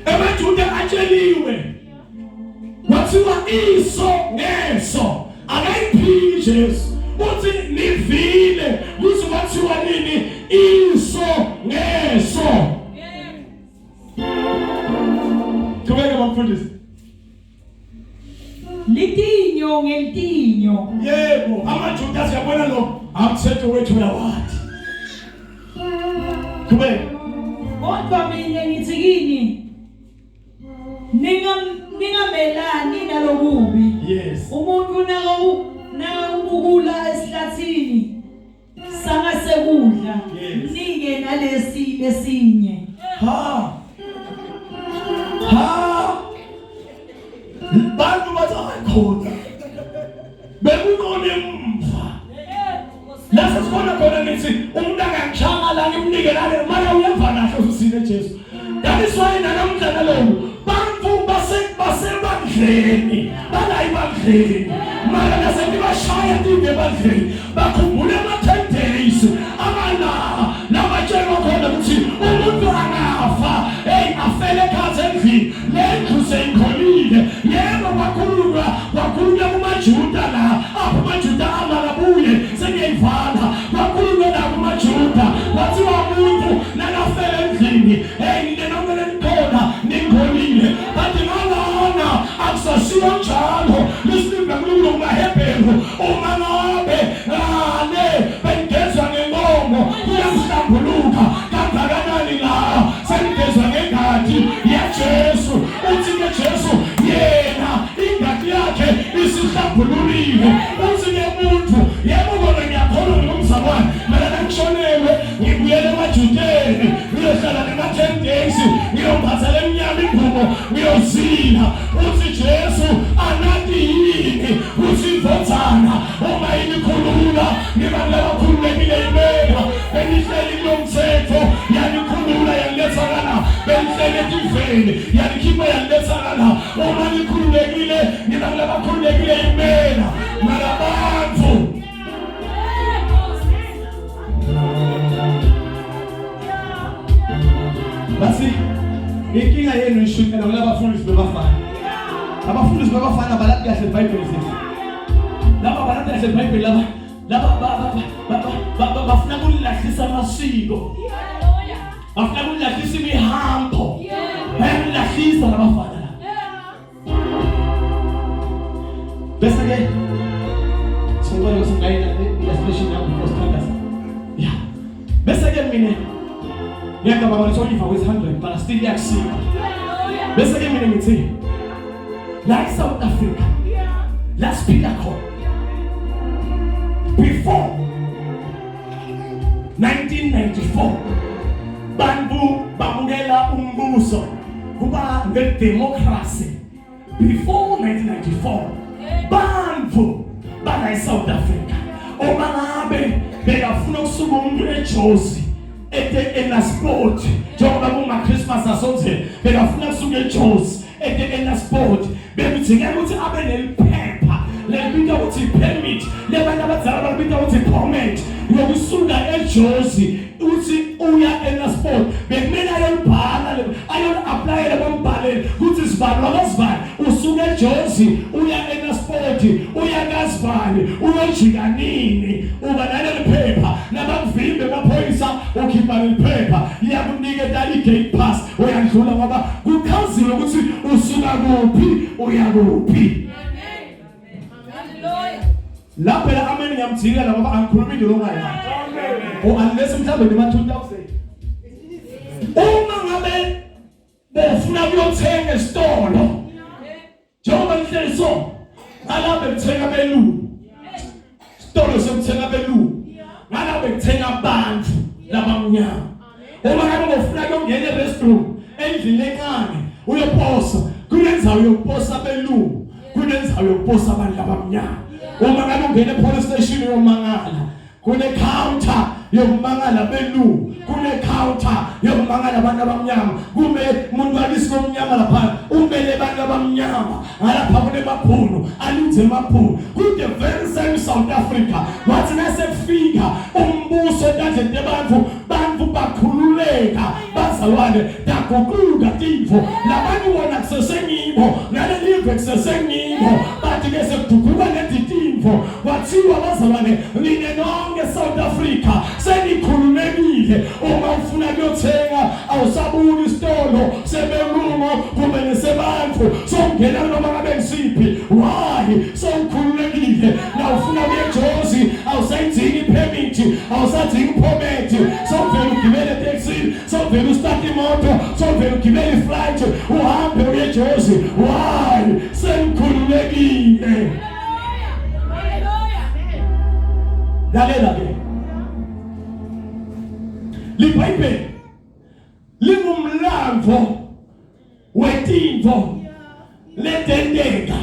EmaJuda atsheliwe kwathiwa iso ngeso. Akayiphiki Jesu, uthi nivile kuthi kwathiwa nini iso ngeso. Qhubeka mfundisi. Litinyo ngelitinyo. Yebo, amaJuda siyabona lo amthetho wethu uyawathi. Qhubeka. Kodwa mina ngithi kini, ningamelani nalokubi. Umuntu nakawubukula esihlathini sangasekudla, mnike nalesi lesinye. Ha ha, bantu bathi ayikhona bekukona emva lase sibona khona ngithi umuntu angangishanga la ngimnike lale mara uyeva kahle usine Jesu. That is why nalamhla naloku bantu basebandleni bala ibandleni mara nasentibashaya tive ebandleni bakhumbule ama-10 days abala labatshelwa khona ukuthi umuntu angafa hey afele ekhathi endlini le ndlu seyingcolile. Yebo, kwakhulunywa kwakhulunywa kumaJuda la apho amaJuda amakabuye sengiyayivala. Kwakhulunywa la kumaJuda kwathiwa umuntu nakafele endlini hey nina nonke lenikhona ningcolile, but ngalana akusasiyo njalo. Lisibimba kuNkulunkulu kumaHebheru uma ngabe ngale bengezwa ngenkomo kuyakuhlambuluka kangakanani la senigezwa ngegazi. Ngiyombatha lemnyama ingubo, ngiyozila. Uthi Jesu anati yini kuthi indvodzana uma inikhulula niba labakhululekile impela. Benihleli kulomthetho yanikhulula yaniletha ngala, benihleli etiveni yanikhipha yaniletha ngala. Uma nikhululekile niba labakhululekile impela. Nalabantu Basi inkinga yenu ishunyelwa kulabafundisi bebafana. Abafundisi bebafana balati kahle iBhayibheli zethu. Laba balati kahle iBhayibheli laba laba bafuna kulilahlisa amasiko. Bafuna kulilahlisa imihambo. Bayalilahlisa labafana laba. Bese ke sicela ukuthi ngayina illustration yakho before sithandaza. Yeah. Bese ke mina ngiyacabanga ukuthi Oliver with 100 but still iyakusika. Bese ke mina ngithi la eSouth Africa la siphila khona before 1994 bantu bamukela umbuso kuba ngedemocracy before 1994 bantu bala eSouth Africa uma ngabe bekafuna ukusuka umuntu eJozi ete eNasport njengoba kuma Christmas asonzele bekafuna kusuka eJozi ete eNasport bekudingeka ukuthi abe neliphepha lelibita ukuthi permit lebantu abadala balibita ukuthi permit yokusuka eJozi uthi uya eNasport bekumele ayolibhala ayoli-aplayela bambhalele ukuthi sibani wakazibani usuka eJozi uya eNasport uya kazibani uyojika nini uba naleli phepha nabakuvimbe amaphoyisa ukhipha leli phepha liyakuniketa i-gate pass uyandlula ngoba kuchaziwe ukuthi usuka kuphi uya kuphi. La phela amen ngiyamjikela ngoba angikhulumi into longayazi. Or unless mhlawumbe noma 2000. Uma ngabe befuna kuyothenga esitolo njengoba nihleli so ngala bekuthenga belungu isitolo sokuthenga belungu ngala bekuthenga abantu labamnyama uma ngabe ngofuna kuyongena e-restroom endlini encane uyoposa kunenzawo yokuposa belungu kunenzawo yokuposa abantu labamnyama uma ngabe ungena e-police station uyomangala Kune counter yokumangala belungu, kune counter yokumangala abantu abamnyama. Kume umuntu wakisi komnyama lapha, umele abantu abamnyama. Ngalapha kunemabhunu, alinze emabhunu. Ku the very same South Africa. Wathi nasekufika umbuso etandleni tebantu, bantu bakhululeka, bazalwane taguquka tintfo. Labantu bona kusesengibo, nalelive kusesengibo. Bathi ke sekuguquka leti tintfo. Kwathiwa bazalwane nina nonke South Africa senikhululekile uma ufuna kuyothenga awusabuki isitolo sebelungu kumbe nesebantu songena noma ngabe ngisiphi why sewukhululekile na ufuna kuye eJozi awusayidingi ipermit awusadingi ipermit sovela ugibele etekisini sovela ustart imoto sovela ugibele iflight uhambe uye eJozi why senikhululekile. Lalela ke. LiBhayibheli lingumlandvo wetintfo letenteka.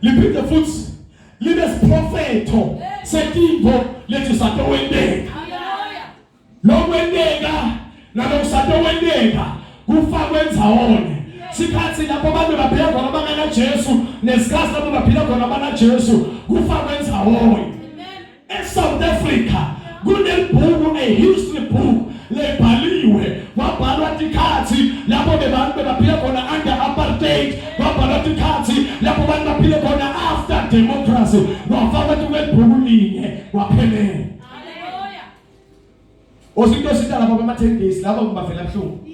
Liphinde futhi libe siprofetho setintfo letisatowenteka. Lokwenteka nalokusatowenteka kufakwe ndzawonye. Sikhathi lapho abantu baphila khona bangana Jesu nesikhathi lapho baphila khona bana Jesu kufakwe ndzawonye. ESouth Africa kunebhuku a history book lebhaliwe kwabhalwa tikhathi lapho bebantu bebaphila khona under apartheid kwabhalwa tikhathi lapho abantu baphile khona after democracy kwafakwa tukwebhuku linye kwaphelela. Osinto sita lapha bama 10 days laba ngibavela buhlungu.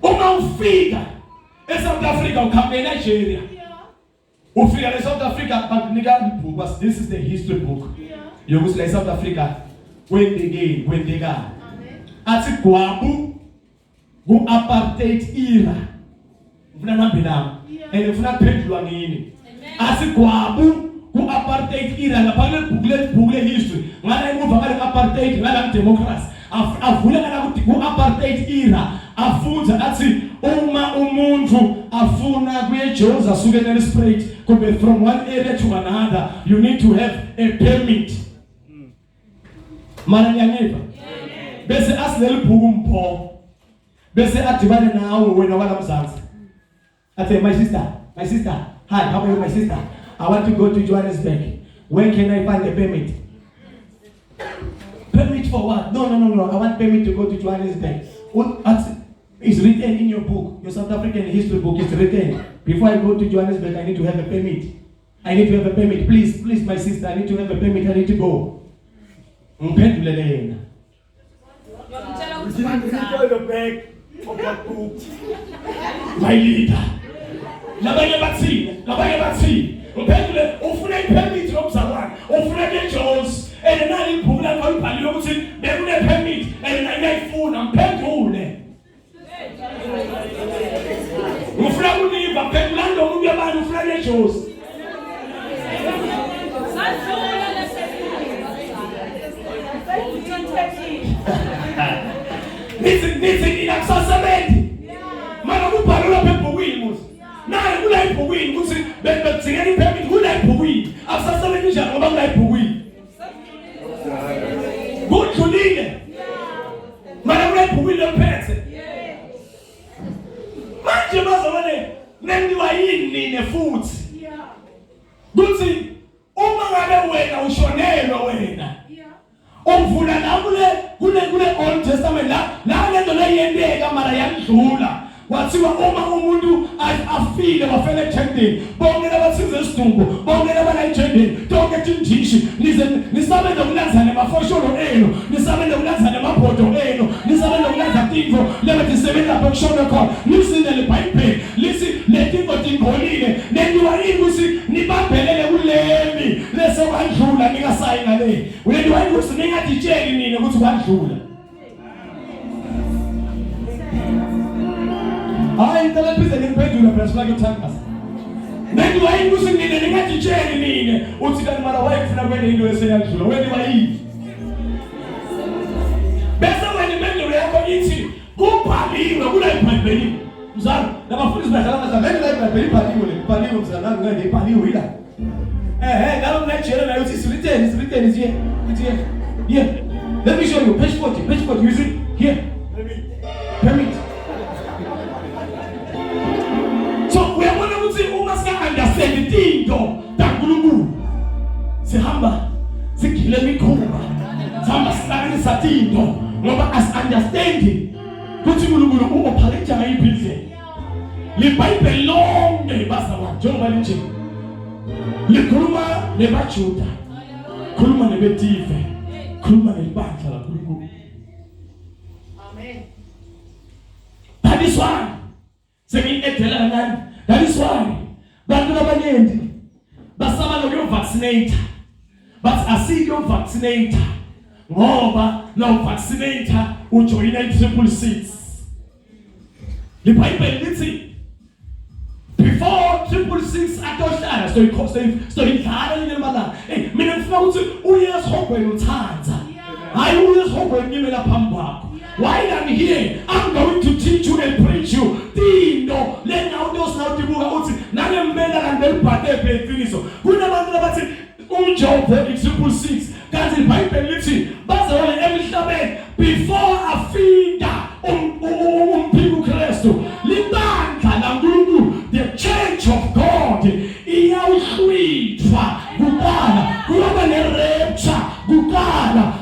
Uma ufika eSouth Africa ukhamba eNigeria. Ufika eSouth Africa bakunika ibhuku bas this is the history book. Yokuthi la eSouth Africa kwendekeni kwendekani. Athi gwabu ku apartheid era. Ngifuna nihambe nami. And ngifuna kuphendulwa ngini. Asigwabu ku apartheid era lapha kule bhuku le bhuku le history. Ngala emuva ngale apartheid ngala democracy. Avule ngala ku apartheid era. Afunze athi uma umuntu afuna kuye Jones asuke eNelspruit kube from one area to another you need to have a permit. Mara ngiyangiva. Bese asileli bhuku mpho. Bese adibane nawe wena wala Mzansi. Athi my sister, my sister, hi, how are you my sister? I want to go to Johannesburg. Where can I find a permit? Permit for what? No, no, no, no. I want permit to go to Johannesburg. What is written in your book, your South African history book is written. Before I go to Johannesburg, I need to have a permit. I need to have a permit. Please, please, my sister, I need to have a permit. I need to go. Ngiphendulele yena. My leader. Labanye bathini? Labanye bathini? Ngiphendule ufuna ipermit lomzalwane, ufuna ke Jones. And nali ibhuku lakho libhaliwe ukuthi bekune permit and ngiyayifuna ngiphendule. Ngifuna kuniva phendulani lo muntu yabantu ufuna lejozi. Nithi nithi nina kusasebenzi. Mana kubhalwe lapha ebhukwini musi. Naye kula ebhukwini ukuthi bekudingeka ipermit kula ebhukwini. Akusasebenzi njani ngoba kula ebhukwini. Kudlulile. Mana kulebhukwini lemphethe. Manje bazalwane neniwa yini nine futhi? Kuthi uma ngabe wena ushonelwe wena. Uvula la kule kule kule Old Testament la la lento leyenteka mara yandlula. Kwathiwa uma umuntu afile wafela ethendeni bonke labathize isidumbu bonke labala ethendeni tonke tindishi nize nisabe nokulanza nemafosholo enu nisabe nokulanza nemabhodo enu nisabe nokulanza tintfo lebetisebenza lapho kushona khona lisinde libhayibheli lithi letinto tingcolile nentiwa yini ukuthi nibambelele kulemi lesekwandlula ningasayi ngale ulentiwa yini ukuthi ningatitsheli nina ukuthi kwandlula Hayi ngicela phinde ngiphendule phela sifake uthandaza. Nani wayini ukuthi nina ningatitsheli nina uthi kanti mara wayekufuna kwene into eseyadlula wena wayini. Bese wena impendulo yakho ithi kubhaliwe kula iBhayibheli. Mzala nabafundisi badlala amadlala vele la iBhayibheli ibhaliwe le ibhaliwe mzala nangu ngeke ibhaliwe ila. Eh eh ngalo Nigeria nayo uthi it's written it's written it's here it's here. Here. Let me show you page 40 page 40 you see here. Permit. So uyabona ukuthi uma sika understand izinto taNkulunkulu sihamba sigile imikhuba sihamba sihlanganisa izinto ngoba as understanding ukuthi uNkulunkulu uoperate ngayiphi indlela. LiBhayibheli lonke bazalwane njengoba linje likhuluma nebaJuda, khuluma nebetive, khuluma nelibandla laNkulunkulu. Amen. That is why sengiyi-edela kancane. That is why bantu abaningi basaba nokuyovaccinate. Bathi asiyovaccinate ngoba nawuvaccinate ujoyina i-triple six. LiBhayibheli lithi before 666 atohlala soyidlala linye lamalanga. Hey mina ngifuna ukuthi uye esihogweni uthanda. Hayi uye esihogweni ngime lapha phambi kwakho. While I'm here, I'm going to teach you and preach you. Tinto lendawo osinawutibuka uthi nangempela kanti belibhade phi iqiniso. Kunabantu abathi umjovo i-666 kanti iBhayibheli lithi bazalwane emhlabeni before afika umphiko uKristu libandla laNkulunkulu the church of God iyawuhlwithwa kuqala kuyoba ne-rapture kuqala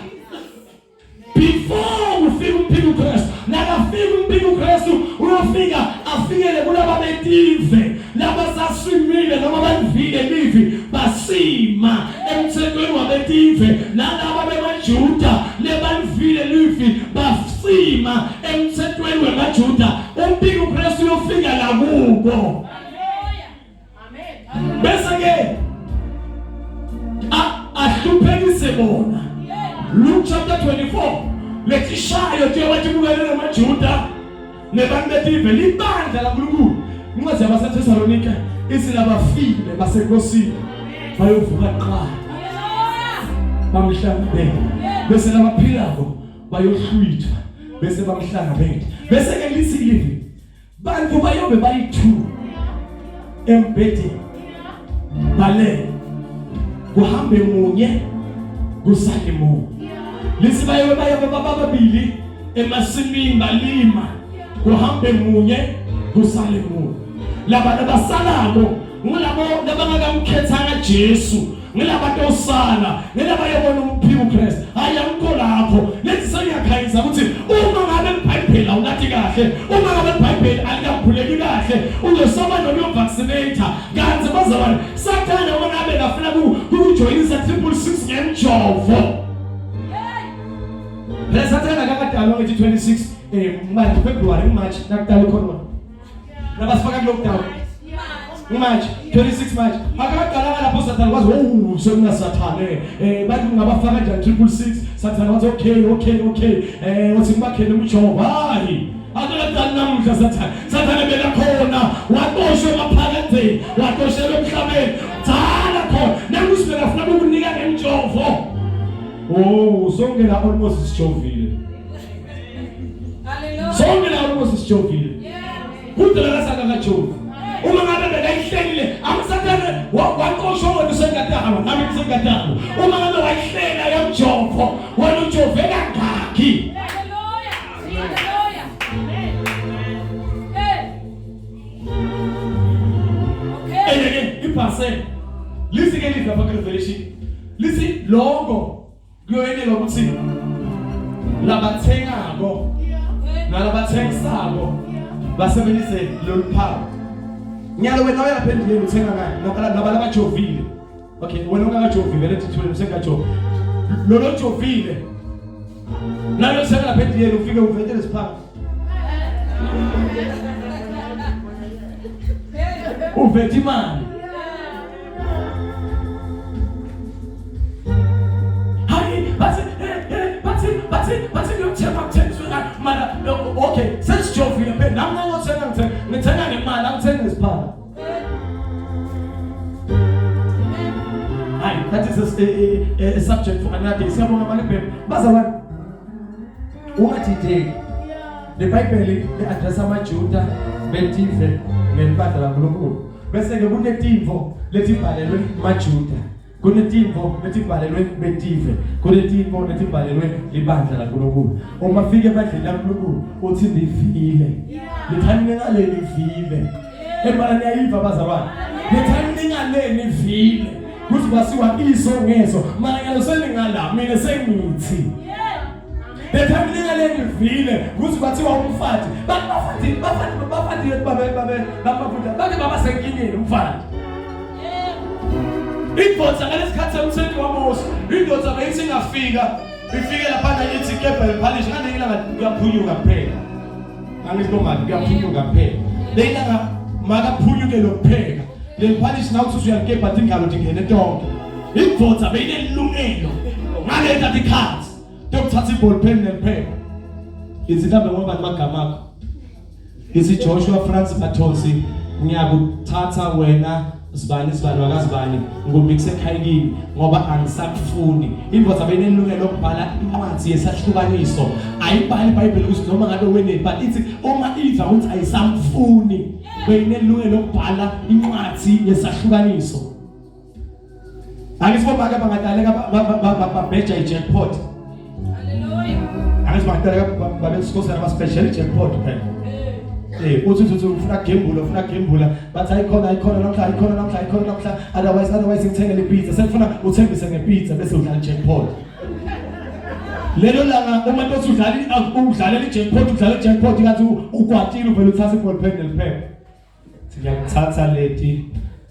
before ufika umphiko uKristu nakafika umphiko uKristu uyofika afikele kulaba betive labasasimile noma balivile livi basima emthethweni wabetive nalaba bemaJuda lebalivile livi basima emthethweni wemaJuda umphiko uKristu uyofika la kubo bese ke ahluphekise bona Luke chapter 24 letishayo njengoba tibukele namaJuda nebantu betive libandla laNkulunkulu incwadi yabaseThesalonika ithi labafile basenkosini bayovuka kuqala bamhlangabele bese labaphilako bayohlwithwa. Bese bamhlangabeta. Bese ke lithi livi bantu bayobe bayi-2 embhedeni balele kuhambe munye kusale munye. Lithi bayobe bayobe bababili emasimini balima kuhambe munye kusale munye. Laba labasalako ngulabo labangakamkhethanga Jesu, ngilaba tosala, ngilaba yobona umphiwo uKristu. Hayi, angikho lapho. Lethi sengiyakhanyisa ukuthi uma ngabe iBhayibheli awulathi kahle, uma ngabe iBhayibheli alikakhuleki kahle, uzosaba noma vaccinator. Kanti bazalwane, Sathane uma ngabe ngafuna kukujoyinisa 666 ngemjovo. Phela Sathane akakadalwa ngethi 26 manje February, March nakudala icorona. Nabasifaka ku lockdown. March 26 March akaqalanga lapho Sathane kwazi, oh, sekuna Sathane, bathi ungabafaka kanjani 666? Sathane wathi, Okay, wathi ngibakhele umjovo." Hayi, akaqali namuhla Sathane. Sathane bekakhona, waxoshwa emaphakadeni, waxoshelwa emhlabeni dala khona. Nakusi bekafuna ukukunika ngemjovo. Oh, sonke la almost sijovile. Hallelujah. Sonke la almost sijovile. Kude la kasaka kajovi. Uma ngabe bekayihlelile amsathane waqoshwa, wena usengatalo, nami ngisengatalo. Uma ngabe wayihlela yamjovo, wena ujove kangaki? Hallelujah. Hallelujah. Hey. Okay. Ene-ke ibhasela lithi-ke live lapha ku-Revelation, lithi lokho kuyoyeneka ukuthi labathengako nalabathengisako basebenzise lolu phawu. Ngiyalo wena uya lapha endlini uthenga ngani laba labajovile? Okay, wena ungakajovile vele, thithule usengajova lolo jovile nalo thenga lapha endlini, ufike uvetele isiphawu, uvethe imali. Hayi, bathi bathi ngiyothenga, kuthengiswe ngani mara? Okay, sesijovile phela. Nami ngangothenga, ngithenga, ngithenga ngemali, angithengi ngesiphala. Hayi, that is a subject for another day. Siyabonga malibhebe bazalwane, ungadideki. LeBhayibheli li-address amaJuda, betive nelibandla laNkulunkulu. Bese-ke kunetimvo letibhalelwe maJuda, kunetimvo letibhalelwe betive, kunetimvo letibhalelwe libandla laNkulunkulu. Uma fike ebandleni laNkulunkulu uthi nivile, lithani ningale, nivile ebala, niyayiva bazalwane, lithani ningale, nivile kuthi kwasiwa iso ngeso. Mara ngalo seningala, mina sengithi lethani ningale, nivile kuthi kwathiwa umfati bafati bafati bafati babe babe babafuta bake baba senkingeni umfati. Indoda ngalesikhathi semthetho waMose, indoda beyithi ingafika, ifike laphana ithi kebha lephalishi ngalinye ilanga kuyaphunyuka kuphela. Angithi bomali, kuyaphunyuka kuphela lelanga, makaphunyuke lokupheka leliphalishi. Nawuthi usuyalikebha, tingalo tingene tonke. Indoda beyinelungelo ngaleta tikhathi tokuthatha iball pen neliphepha, ithi mhlawumbe ngoba amagama akho, ithi Joshua France Mathonsi, ngiyakuthatha wena sibani sibani wakazibani, ngumikise ekhaya kimi ngoba angisakufuni. Indoda benelungelo lokubhala incwadi yesahlukaniso. Ayibhali iBhayibheli ukuthi noma ngabe weneni, but ithi uma iva ukuthi ayisamfuni, beyinelungelo lokubhala incwadi yesahlukaniso. Angithi bomake bangadaleka babheja i-jackpot? Hallelujah. Angithi bangadaleka babesikhosana basibhejela i-jackpot phela? Uthi ufuna gembula, ufuna gembula, bathi ayikhona, ayikhona namhla, ayikhona namhla, ayikhona namhla, otherwise ngithengele ipizza. Sekufuna uthembise ngepizza bese udlala i-jackpot. Lelo langa uma ntothi udlala, udlalela i-jackpot, udlala i-jackpot kathi ukwatile, uvele uthatha iball pen neliphepha, ngiyakuthatha leti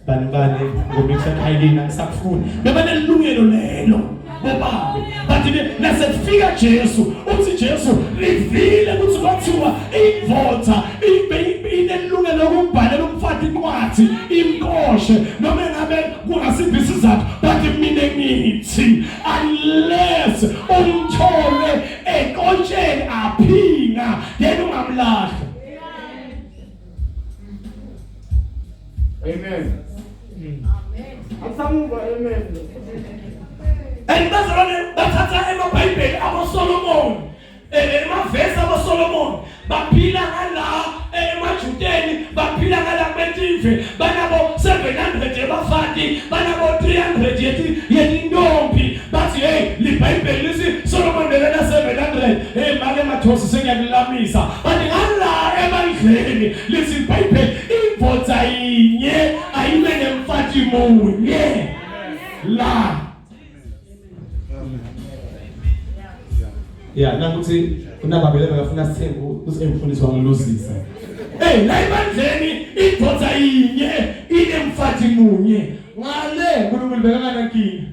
bani bani ngomikisa ekhayelini, angisakufuni. Bebanelungelo lelo bobabe. But ke nasekufika Jesu, uthi Jesu livile ukuthi kwathiwa indoda ibe inelungelo lokumbhalela umfati incwadi imkoshe noma engabe kungasiphi isizathu, but mina ngithi unless umthole ekontsheni aphinga, then ungamlahla. Amen. Asamuva, amen. And bazalwane bathatha emaBhayibheli aboSolomon. Emavesi aboSolomon baphila ngala emaJudeni baphila ngala kubetive banabo 700 yebafati banabo 300 yeti yetintombi bathi hey liBhayibheli lithi Solomon bekana 700 hey make mathosi sengiyakulamisa bathi ngala ebandleni lithi iBhayibheli indvodza yinye ayibe nemfati munye la Yeah, nanguthi unababele bekafuna sithembu uthi emfundisi wangiluzisa. Hey, la ebandleni indoda yinye inemfati munye. Ngale uNkulunkulu bekanganankinga.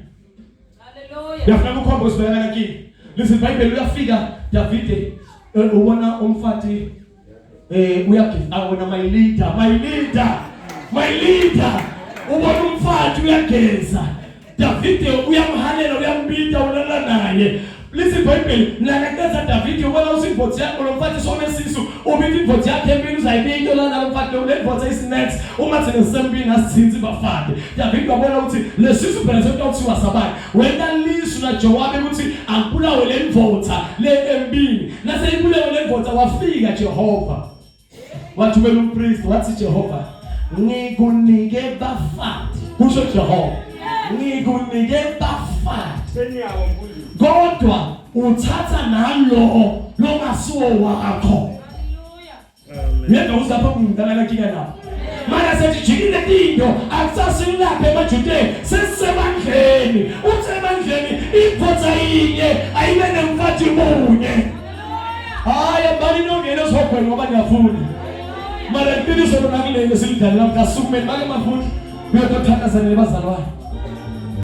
Hallelujah. Uyafuna ukukhomba ukuthi bekanganankinga. Listen iBhayibheli uyafika Davide eh, ubona umfati eh uyageza awona my leader, my leader, my leader. Ubona umfati uyageza. Davide uyamhalela uyambita ulala naye. Listen iBhayibheli nakaqeda Davide ubona usimbotsi yakho lo mfati sonesisu ubita imbotsi yakhe empini uzayibita lana lo mfati lo lembotsi isnacks uma thina sisempini asithinsi bafati Davide wabona ukuthi lesisu phela sekutawuthiwa sabani wena lisu na Jowabe ukuthi akubulawe le ndvodza le empini naseyibulewe le ndvodza wafika Jehova wathumela umpriest wathi Jehova ngikunike bafati kusho Jehova ngikunike bafati kodwa uthatha nalo longasiwo wakho Yedwa uzapha kumntana kinga lapho. Mana sejijikile tinto akusasilapha emaJudeni sesisebandleni. Uthe ebandleni iphotha yinye ayibe nemfati munye. Hayi ambani nongena esihogweni ngoba niyafuna. Mara iqiniso lona kuleli silidala namhla sukumeni make mafuthi uyothathandaza nebazalwane.